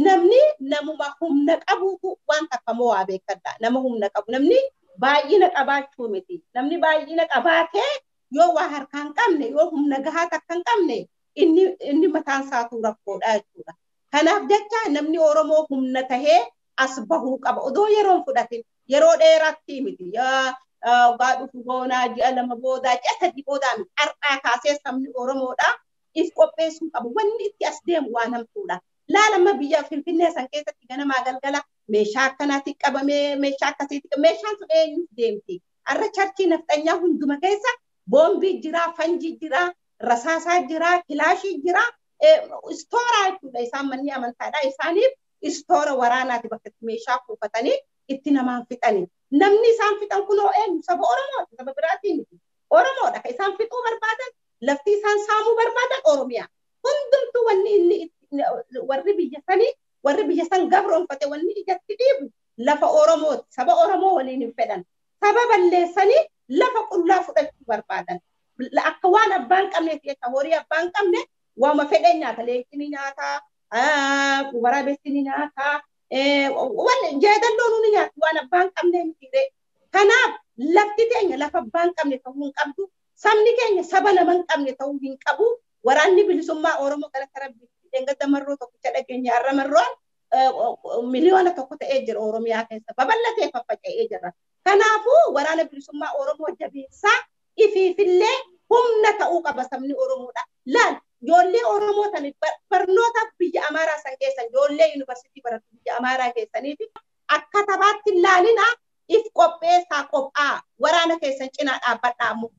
namni namuma humna qabuutu waan takka waa beekadha. Nama humna qabu namni baay'ina qabaachuu miti. Namni baay'ina qabaatee yoo waa harkaa hin qabne yoo humna gahaa takka hin qabne inni mataan isaatuu rakkoodha jechuudha. Kanaaf jecha namni Oromoo humna tahee as bahuu qaba. Odoo yeroon fudhatin yeroo dheeraatti miti. Waggaa dhufu boonaa ji'a 2 boodaa ji'a 3 boodaa miti. Har'aa kaasee sabni Oromoodha if qopheessuu qabu. Wanni itti as deemu waan hamtuudha. Laala biyya Finfinnee san keessatti ganamaa galgala meeshaa akkanaatti qabamee meeshaa akkasiitti meeshaan sun eenyuuf deemti. Har'a charchii nafxanyaa hunduma keessa boombii jira, fanjii jira, rasaasaa jira, kilaashii jira, istooraa jechuudha isaan manni amantaadha. Isaaniif istoora waraanaati bakka itti meeshaa kuufatanii itti namaan fixanii. Namni isaan fixan kunoo eenyu saba Oromooti, saba biraatii miti. Oromoodha kan isaan fixuu barbaadan, lafti isaan saamuu barbaadan Oromiyaa. Hundumtuu wanni inni warri biyya sanii warri biyya san gabroonfate wanni ijatti dhiibu lafa Oromooti. Saba Oromoo waliin hin fedhan. Saba balleessanii lafa qullaa fudhachuu barbaadan. Akka waan abbaan qabneef jecha horii abbaan qabne waama fedhe nyaata. Leenci ni nyaata, waraabessi ni nyaata, wanni jeedalloon ni nyaata waan abbaan qabne miti. Kanaaf lafti teenya lafa abbaan qabne ta'uu hin qabdu. Sabni keenya saba nama hin qabne ta'uu hin qabu. Waraanni bilisummaa Oromoo galata Rabbii dheengadda marroo tokkicha dhageenya har'a marroon 1 miliyoona ta'ee jira Oromiyaa keessa babal'atee faffaca'ee jira. Kanaafuu waraana bilisummaa Oromoo jabeessaa ifiifillee humna ta'uu qaba sabni Oromoodha. Laal ijoollee Oromoo tan barnoota biyya Amaaraa san keessa ijoollee yuunivarsiitii baratu biyya Amaaraa keessanii fi akka taphaatti laalina if qopheessaa qophaa waraana keessan cinaa dhaabbadhaa ammoo.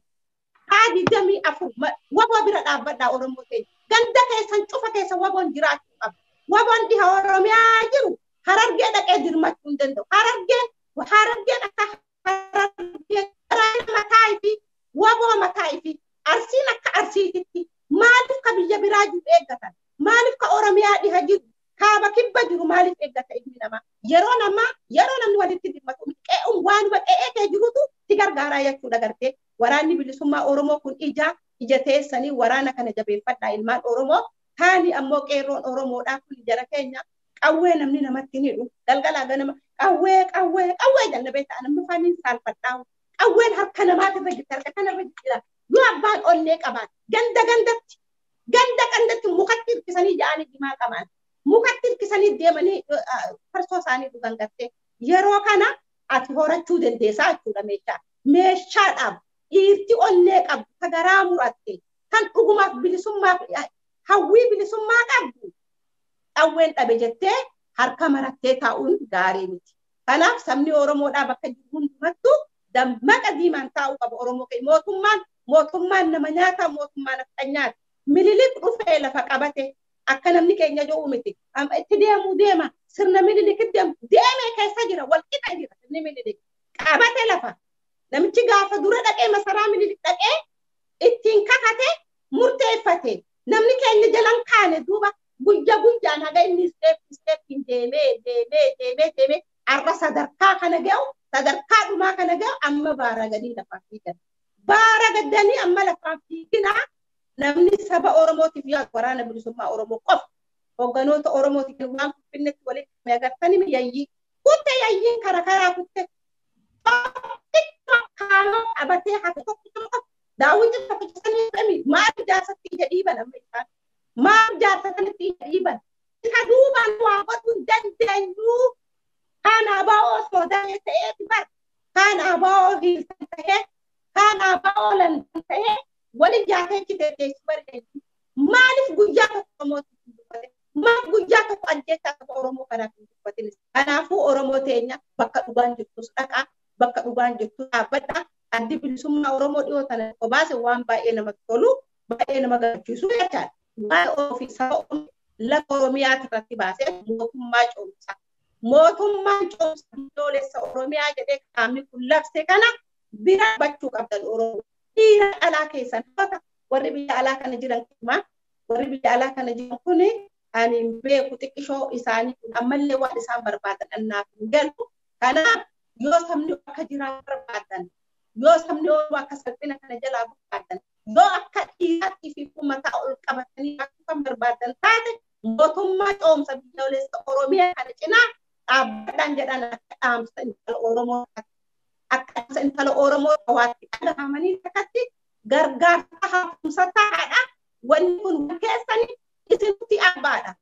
Haa 24 waboo bira dhaabbadhaa Oromoo ta'e. Ganda keessan cufa keessa waboon jiraachuu qaba. Waboon dhiha Oromiyaa jiru Harargee dhaqee dirmachuu hin danda'u. Harargeen akka Harargee waraana mataa ifi waboo mataa ifi Arsiin akka Arsiititti maaliif ka biyya biraa jiru eeggatan? Maaliif ka Oromiyaa dhiha jiru kaaba kibba jiru maaliif eeggata ilmi namaa? Yeroo namaa yeroo namni walitti dirmatu qe'uun waanuma qe'ee kee jirutu si gargaaraa jechuudha gartee. Waraanni bilisummaa Oromoo kun ija teessanii waraana kana jabeeffadhaa ilmaan Oromoo. Taani ammoo qeerroon Oromoodhaa kun jara keenya qawwee namni namatti hin hidhu. Galgalaa ganama qawwee qawwee qawwee jannabee ta'a namni faaniin saalfadhaa. Qawween harka namaatirra jirti harka kanarra jira. Yoo abbaan onnee qabaan ganda gandatti ganda gandatti mukatti hirkisanii ja'anii dimaa qabaan. Mukatti hirkisanii deemanii farsoo isaanii dhugan gartee. Yeroo kana ati horachuu dandeessaa jechuudha meeshaa. Meeshaadhaaf dhiirti onnee qabdu ka garaa muratte kan dhugumaaf bilisummaaf hawwii bilisummaa qabdu qawween dhabe jettee harka marattee taa'uun gaarii miti. Kanaaf sabni Oromoodhaa bakka jiru hundumattuu dammaqa diimaan taa'uu qaba Oromoo keenya. Mootummaan nama nyaata mootummaan nafxanyaati. Minilik dhufee lafa qabate akka namni keenya jiru miti. Itti deemuu deema sirna Minilik deemu deemee keessa jira walqixa jira sirni Minilik qabate lafa. Namichi gaafa dura dhaqee masaraa Minilik dhaqee ittiin kakate murteeffate. Namni keenya jalan kaane duuba guyya guyyaan haga inni isteeppiin deemee deemee deemee deemee har'a sadarkaa kana ga'u sadarkaa dhumaa kana ga'u amma baara gadii lafaan fiigan. Baara gaddanii amma lafaan fiiginaa namni saba Oromootiif yaadu waraana bilisummaa Oromoo qofa. Hogganoota Oromootiif waan Finfinneetti walitti agartanii yayyii kutte yayyiin karaa karaa kutte. Kaayoo qabatee hafe tokko tokko daawwitii tokko sanii maal jaarsatti ija dhiiban amma isaan maal jaarsa sanatti ija dhiiban isa duubaan waa godhuu hin dandeenyu. Kaan abaa'oo soodamee ta'ee bar kaan abaa'oo hiiltan ta'ee kaan abaa'oo landan ta'ee wali jaatee citee teessu bareedu. Maaliif guyyaa tokko Oromootti hin dubbatin? Maaf guyyaa tokko ajjeechaa saba Oromoo kanaaf hin dubbatin? Kanaafuu Oromoo teenya bakka dhugaan jirtus dhaqaa, bakka dhugaan jirtus dhaabbadhaa. Addi bilisummaa Oromoo dhiyoo tana tokko baase waan baay'ee namatti tolu, baay'ee nama gammachiisu jechaadha. Waa'ee ofii saba Oromoo lafa Oromiyaa irratti baasee mootummaa ce'umsa. Mootummaan ce'umsa biyyoolessa Oromiyaa jedhee qaamni kun labse kana bira bachuu qabdan Oromoo. Dhiira alaa keessan warri biyya alaa kana jiran kuma warri biyya alaa kana jiran kuni ani hin beeku xiqqishoo isaanii kun ammallee waan isaan barbaadan annaaf hin galu. Kanaaf yoo sabni akka jiraatu barbaadan, yoo sabni Oromoo akka salphina kana jalaa barbaadan, yoo akka dhiiraatti fi mataa ol qabatanii akka barbaadan taate mootummaa ce'umsa biyyoolessa Oromiyaa kana cinaa dhaabbadhaan jedhan akka dhaamsa intala Oromoo akka dhaamsa intala Oromoo hawaatti dhagahamanii akkatti gargaarsa hafuumsa taa'aadha. Wanni kun keessanii isintutti abbaadha.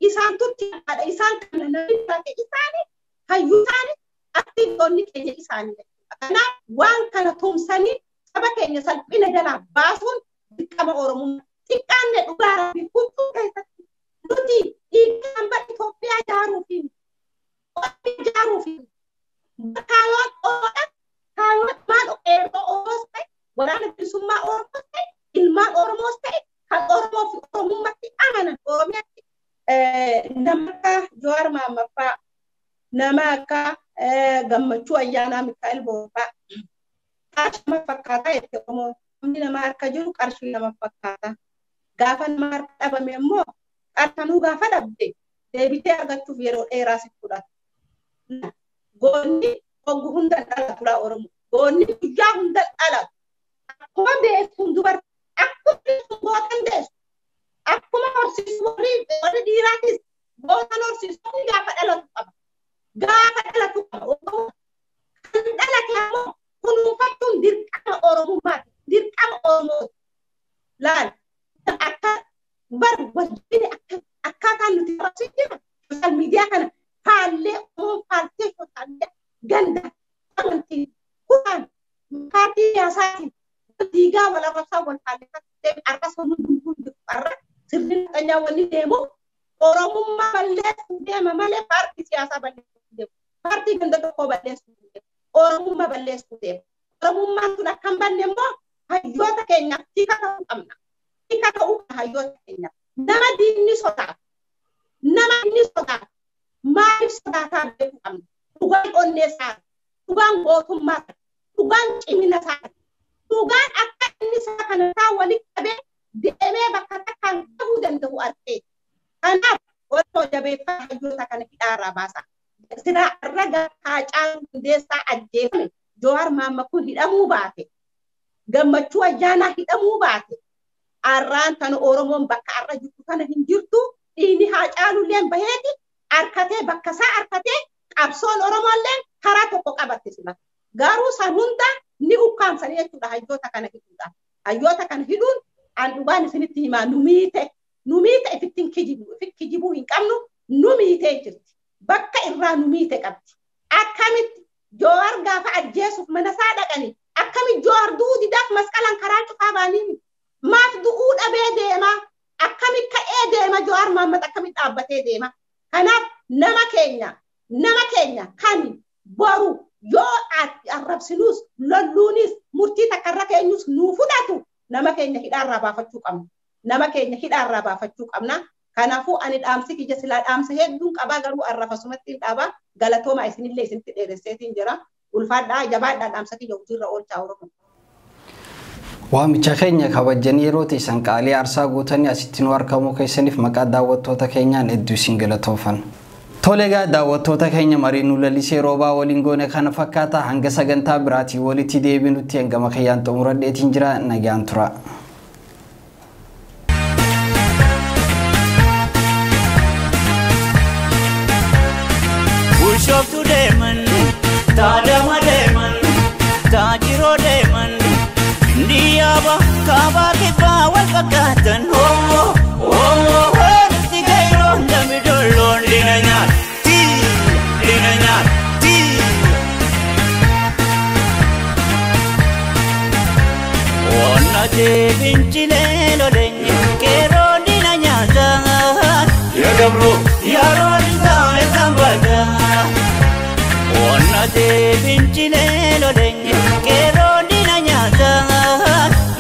Isaantutti abbaadha. Isaan kana namni taate isaanii hayyuu isaanii aktiivitoonni keenya isaanii jechuudha. Kanaaf waan kana tumsanii saba keenya salphina jalaa baasuun dirqama Oromummaa. Xiqqaanne dhugaa rabbii huccuu keessatti nuti dhiigaan bara Itoophiyaa ijaaruu fi ijaaruu fi kaayoon Oromoodha. Kaayoon maal qeerroo Oromoos ta'e waraana bilisummaa Oromoos ta'e ilmaan Oromoos ta'e kan Oromoo fi Oromummaatti amanan Oromiyaatti nama akka Jawaar Mohaammed nama akka Gammachuu Ayyaanaa Mikaa'el Boorfaa qarshii nama fakkaataa jette Oromoon. Namni nama harka jiru qarshii nama fakkaata. Gaafa nama harka dhabame immoo qarshanuu gaafa dhabde deebitee argachuuf yeroo dheeraa si fudhata. Goonni hoggu hunda dhalatu laa Oromoo. Goonni guyyaa hunda dhalatu. Akkuma beektuun dubartii akkuma beektuun gootan deessu. Akkuma horsiisu warri dhiiraatis gootan horsiisu gaafa dhalatu qaba. Gaafa dhalatu qaba. Kan dhalate ammoo kunuunfachuun dirqama Oromummaati. Dirqama Oromooti. Laal akka bar wajjin akkaataan nuti rabsi jira. Sooshaal miidiyaa kana faallee Oromoon faaltee sooshaal miidiyaa ganda amantii kutaan paartii siyaasaatiin diigaa wal arrabsaa wal faallee arrasa hundumtuu jiru arra sirni naqanyaa wanni deemu Oromummaa balleessuu deema malee paartii siyaasaa balleessuu deema. Paartii ganda tokkoo balleessuu deema. Oromummaa balleessuu deema. Oromummaan sun akka hin banne immoo hayyoota keenyaaf tika ta'uu qabna. Tika ta'uu qabna hayyoota keenyaaf. Nama diinni sodaatu. Nama diinni sodaatu. Maaliif sodaataa beekuu qabna? Dhugaan onnee isaa, dhugaan gootummaa isaa, dhugaan cimina isaa, dhugaan akka inni isaa kana isaa walitti qabee deemee bakka takkaan gahuu danda'u argee. Kanaaf osoo jabeeffaa hayyoota kana hidhaarraa baasa. Silaa irra Haacaaluu Hundeessaa ajjeefame Jawaar Mohaammed kun hidhamuu baate. Gammachuu Ayyaanaa hidhamuu baate. Arraan tan Oromoon bakka arra jirtu kana hin jirtu dhiigni Haacaalulleen baheeti harkatee bakka isaa harkatee qabsoon Oromolleen karaa tokko qabatte sila. Garuu san hunda ni ukkaamsanii jechuudha hayyoota kana hidhuudhaan. Hayyoota kana hidhuun an dhugaan isinitti himaa nu miite. Nu miite ifittiin kijibu. Ifit kijibuu hin qabnu nu miitee jirti. Bakka irraa nu miite qabdi. Akkamitti Jawaar gaafa ajjeesuuf mana isaa dhaqanii akkamitti Jawaar du'uu didaaf masqalaan karaa cufaa baanii maaf du'uu dhabee deema akkamitti ka'ee deema Jawaar Mohaammed akkamitti dhaabbatee deema. Kanaaf nama keenya kan boru yoo arrabsinuus lolluunis murtii takkarra keenyus nuu fudhatu nama keenya hidhaarraa baafachuu qabna. Nama keenya hidhaarraa baafachuu qabna. Kanaafuu ani dhaamsi kiyya silaa dhaamsa hedduun qabaa garuu arrafasumatti hin dhaabaa galatooma isinillee isinitti dheeresseetiin jira. Ulfaadhaa jabaadhaa dhaamsa kiyya hojiirra oolchaa Oromoo. Waamicha keenya kabajanii yeroo teessan qaalii aarsaa gootanii asitti nu argamuu keessaniif maqaa daawwattoota keenyaan hedduu isin galatoofan. Tole egaa daawwattoota keenya marii nu lalisee roobaa waliin goone kana fakkaata hanga sagantaa biraatii walitti deebinutti hangama kiyyaan xumuradheetiin jira nagaan tura. Bushooftuu deeman, taadama deeman, taajiroo. Kaabaa kibbaa wal fakkaatan. Nuti qeerroon dambi dolloon diina nyaatti diina nyaatti. Onnatee fincilee loleenye qeerroon diina nyaata. Yaa gabroo. Yeroo isaa isaan bada. Onnatee fincilee loleenye qeerroon diina nyaata.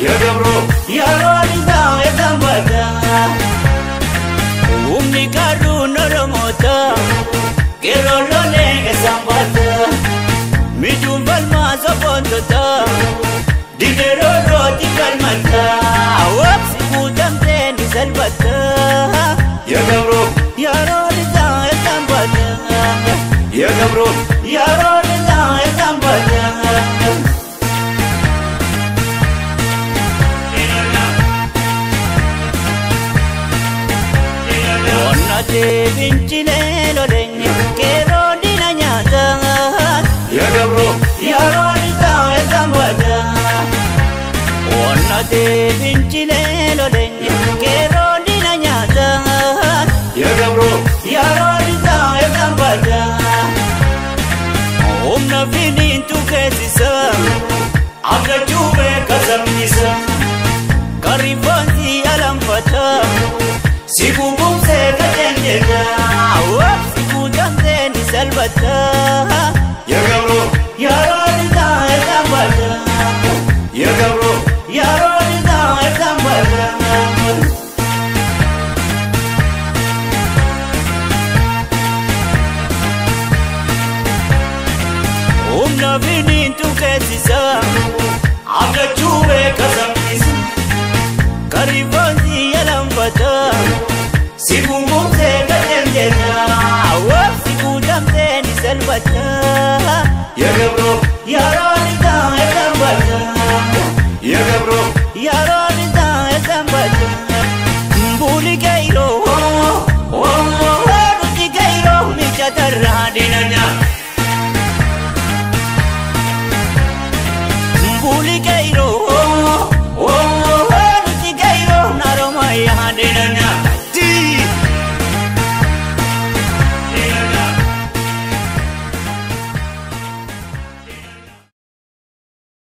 Yaa gabroo. Yeroo isaa isaan bada. Humni qarruun Oromoota qeerroon lolee isaan bada. Mijuun falmaa sobboontota didee roorrooti falmata. Wabsi guutamtee ni salphata. Yaa gabroo. Yeroo isaa isaan bada. Yaa gabroo. Yeroo isaa isaan bada. Onnatee fincilee loleenye qeerroon diina nyaata. Yaa gabroo. Yeroo isaa isaan bada. Onnatee fincilee loleenye qeerroon diina nyaata. Yaa gabroo. Yeroo isaa isaan bada. Humna finiintu keessa Abdachuu beeka sabnisa. Karrifoonsi alanfata. Si gungumsee Kajenjeta wabsi guutamtee ni salphata. Yaa gabroo. Yeroo isaa isaan bada. Yaa gabroo. Yeroo isaa isaan bada. Humna finiintu keessa Abdachuu beeka sabnisa. Karrifoonsi alanfata. Si gungumsee Kajenjeta wabsi guutamtee ni salphata. Yaa gabroo.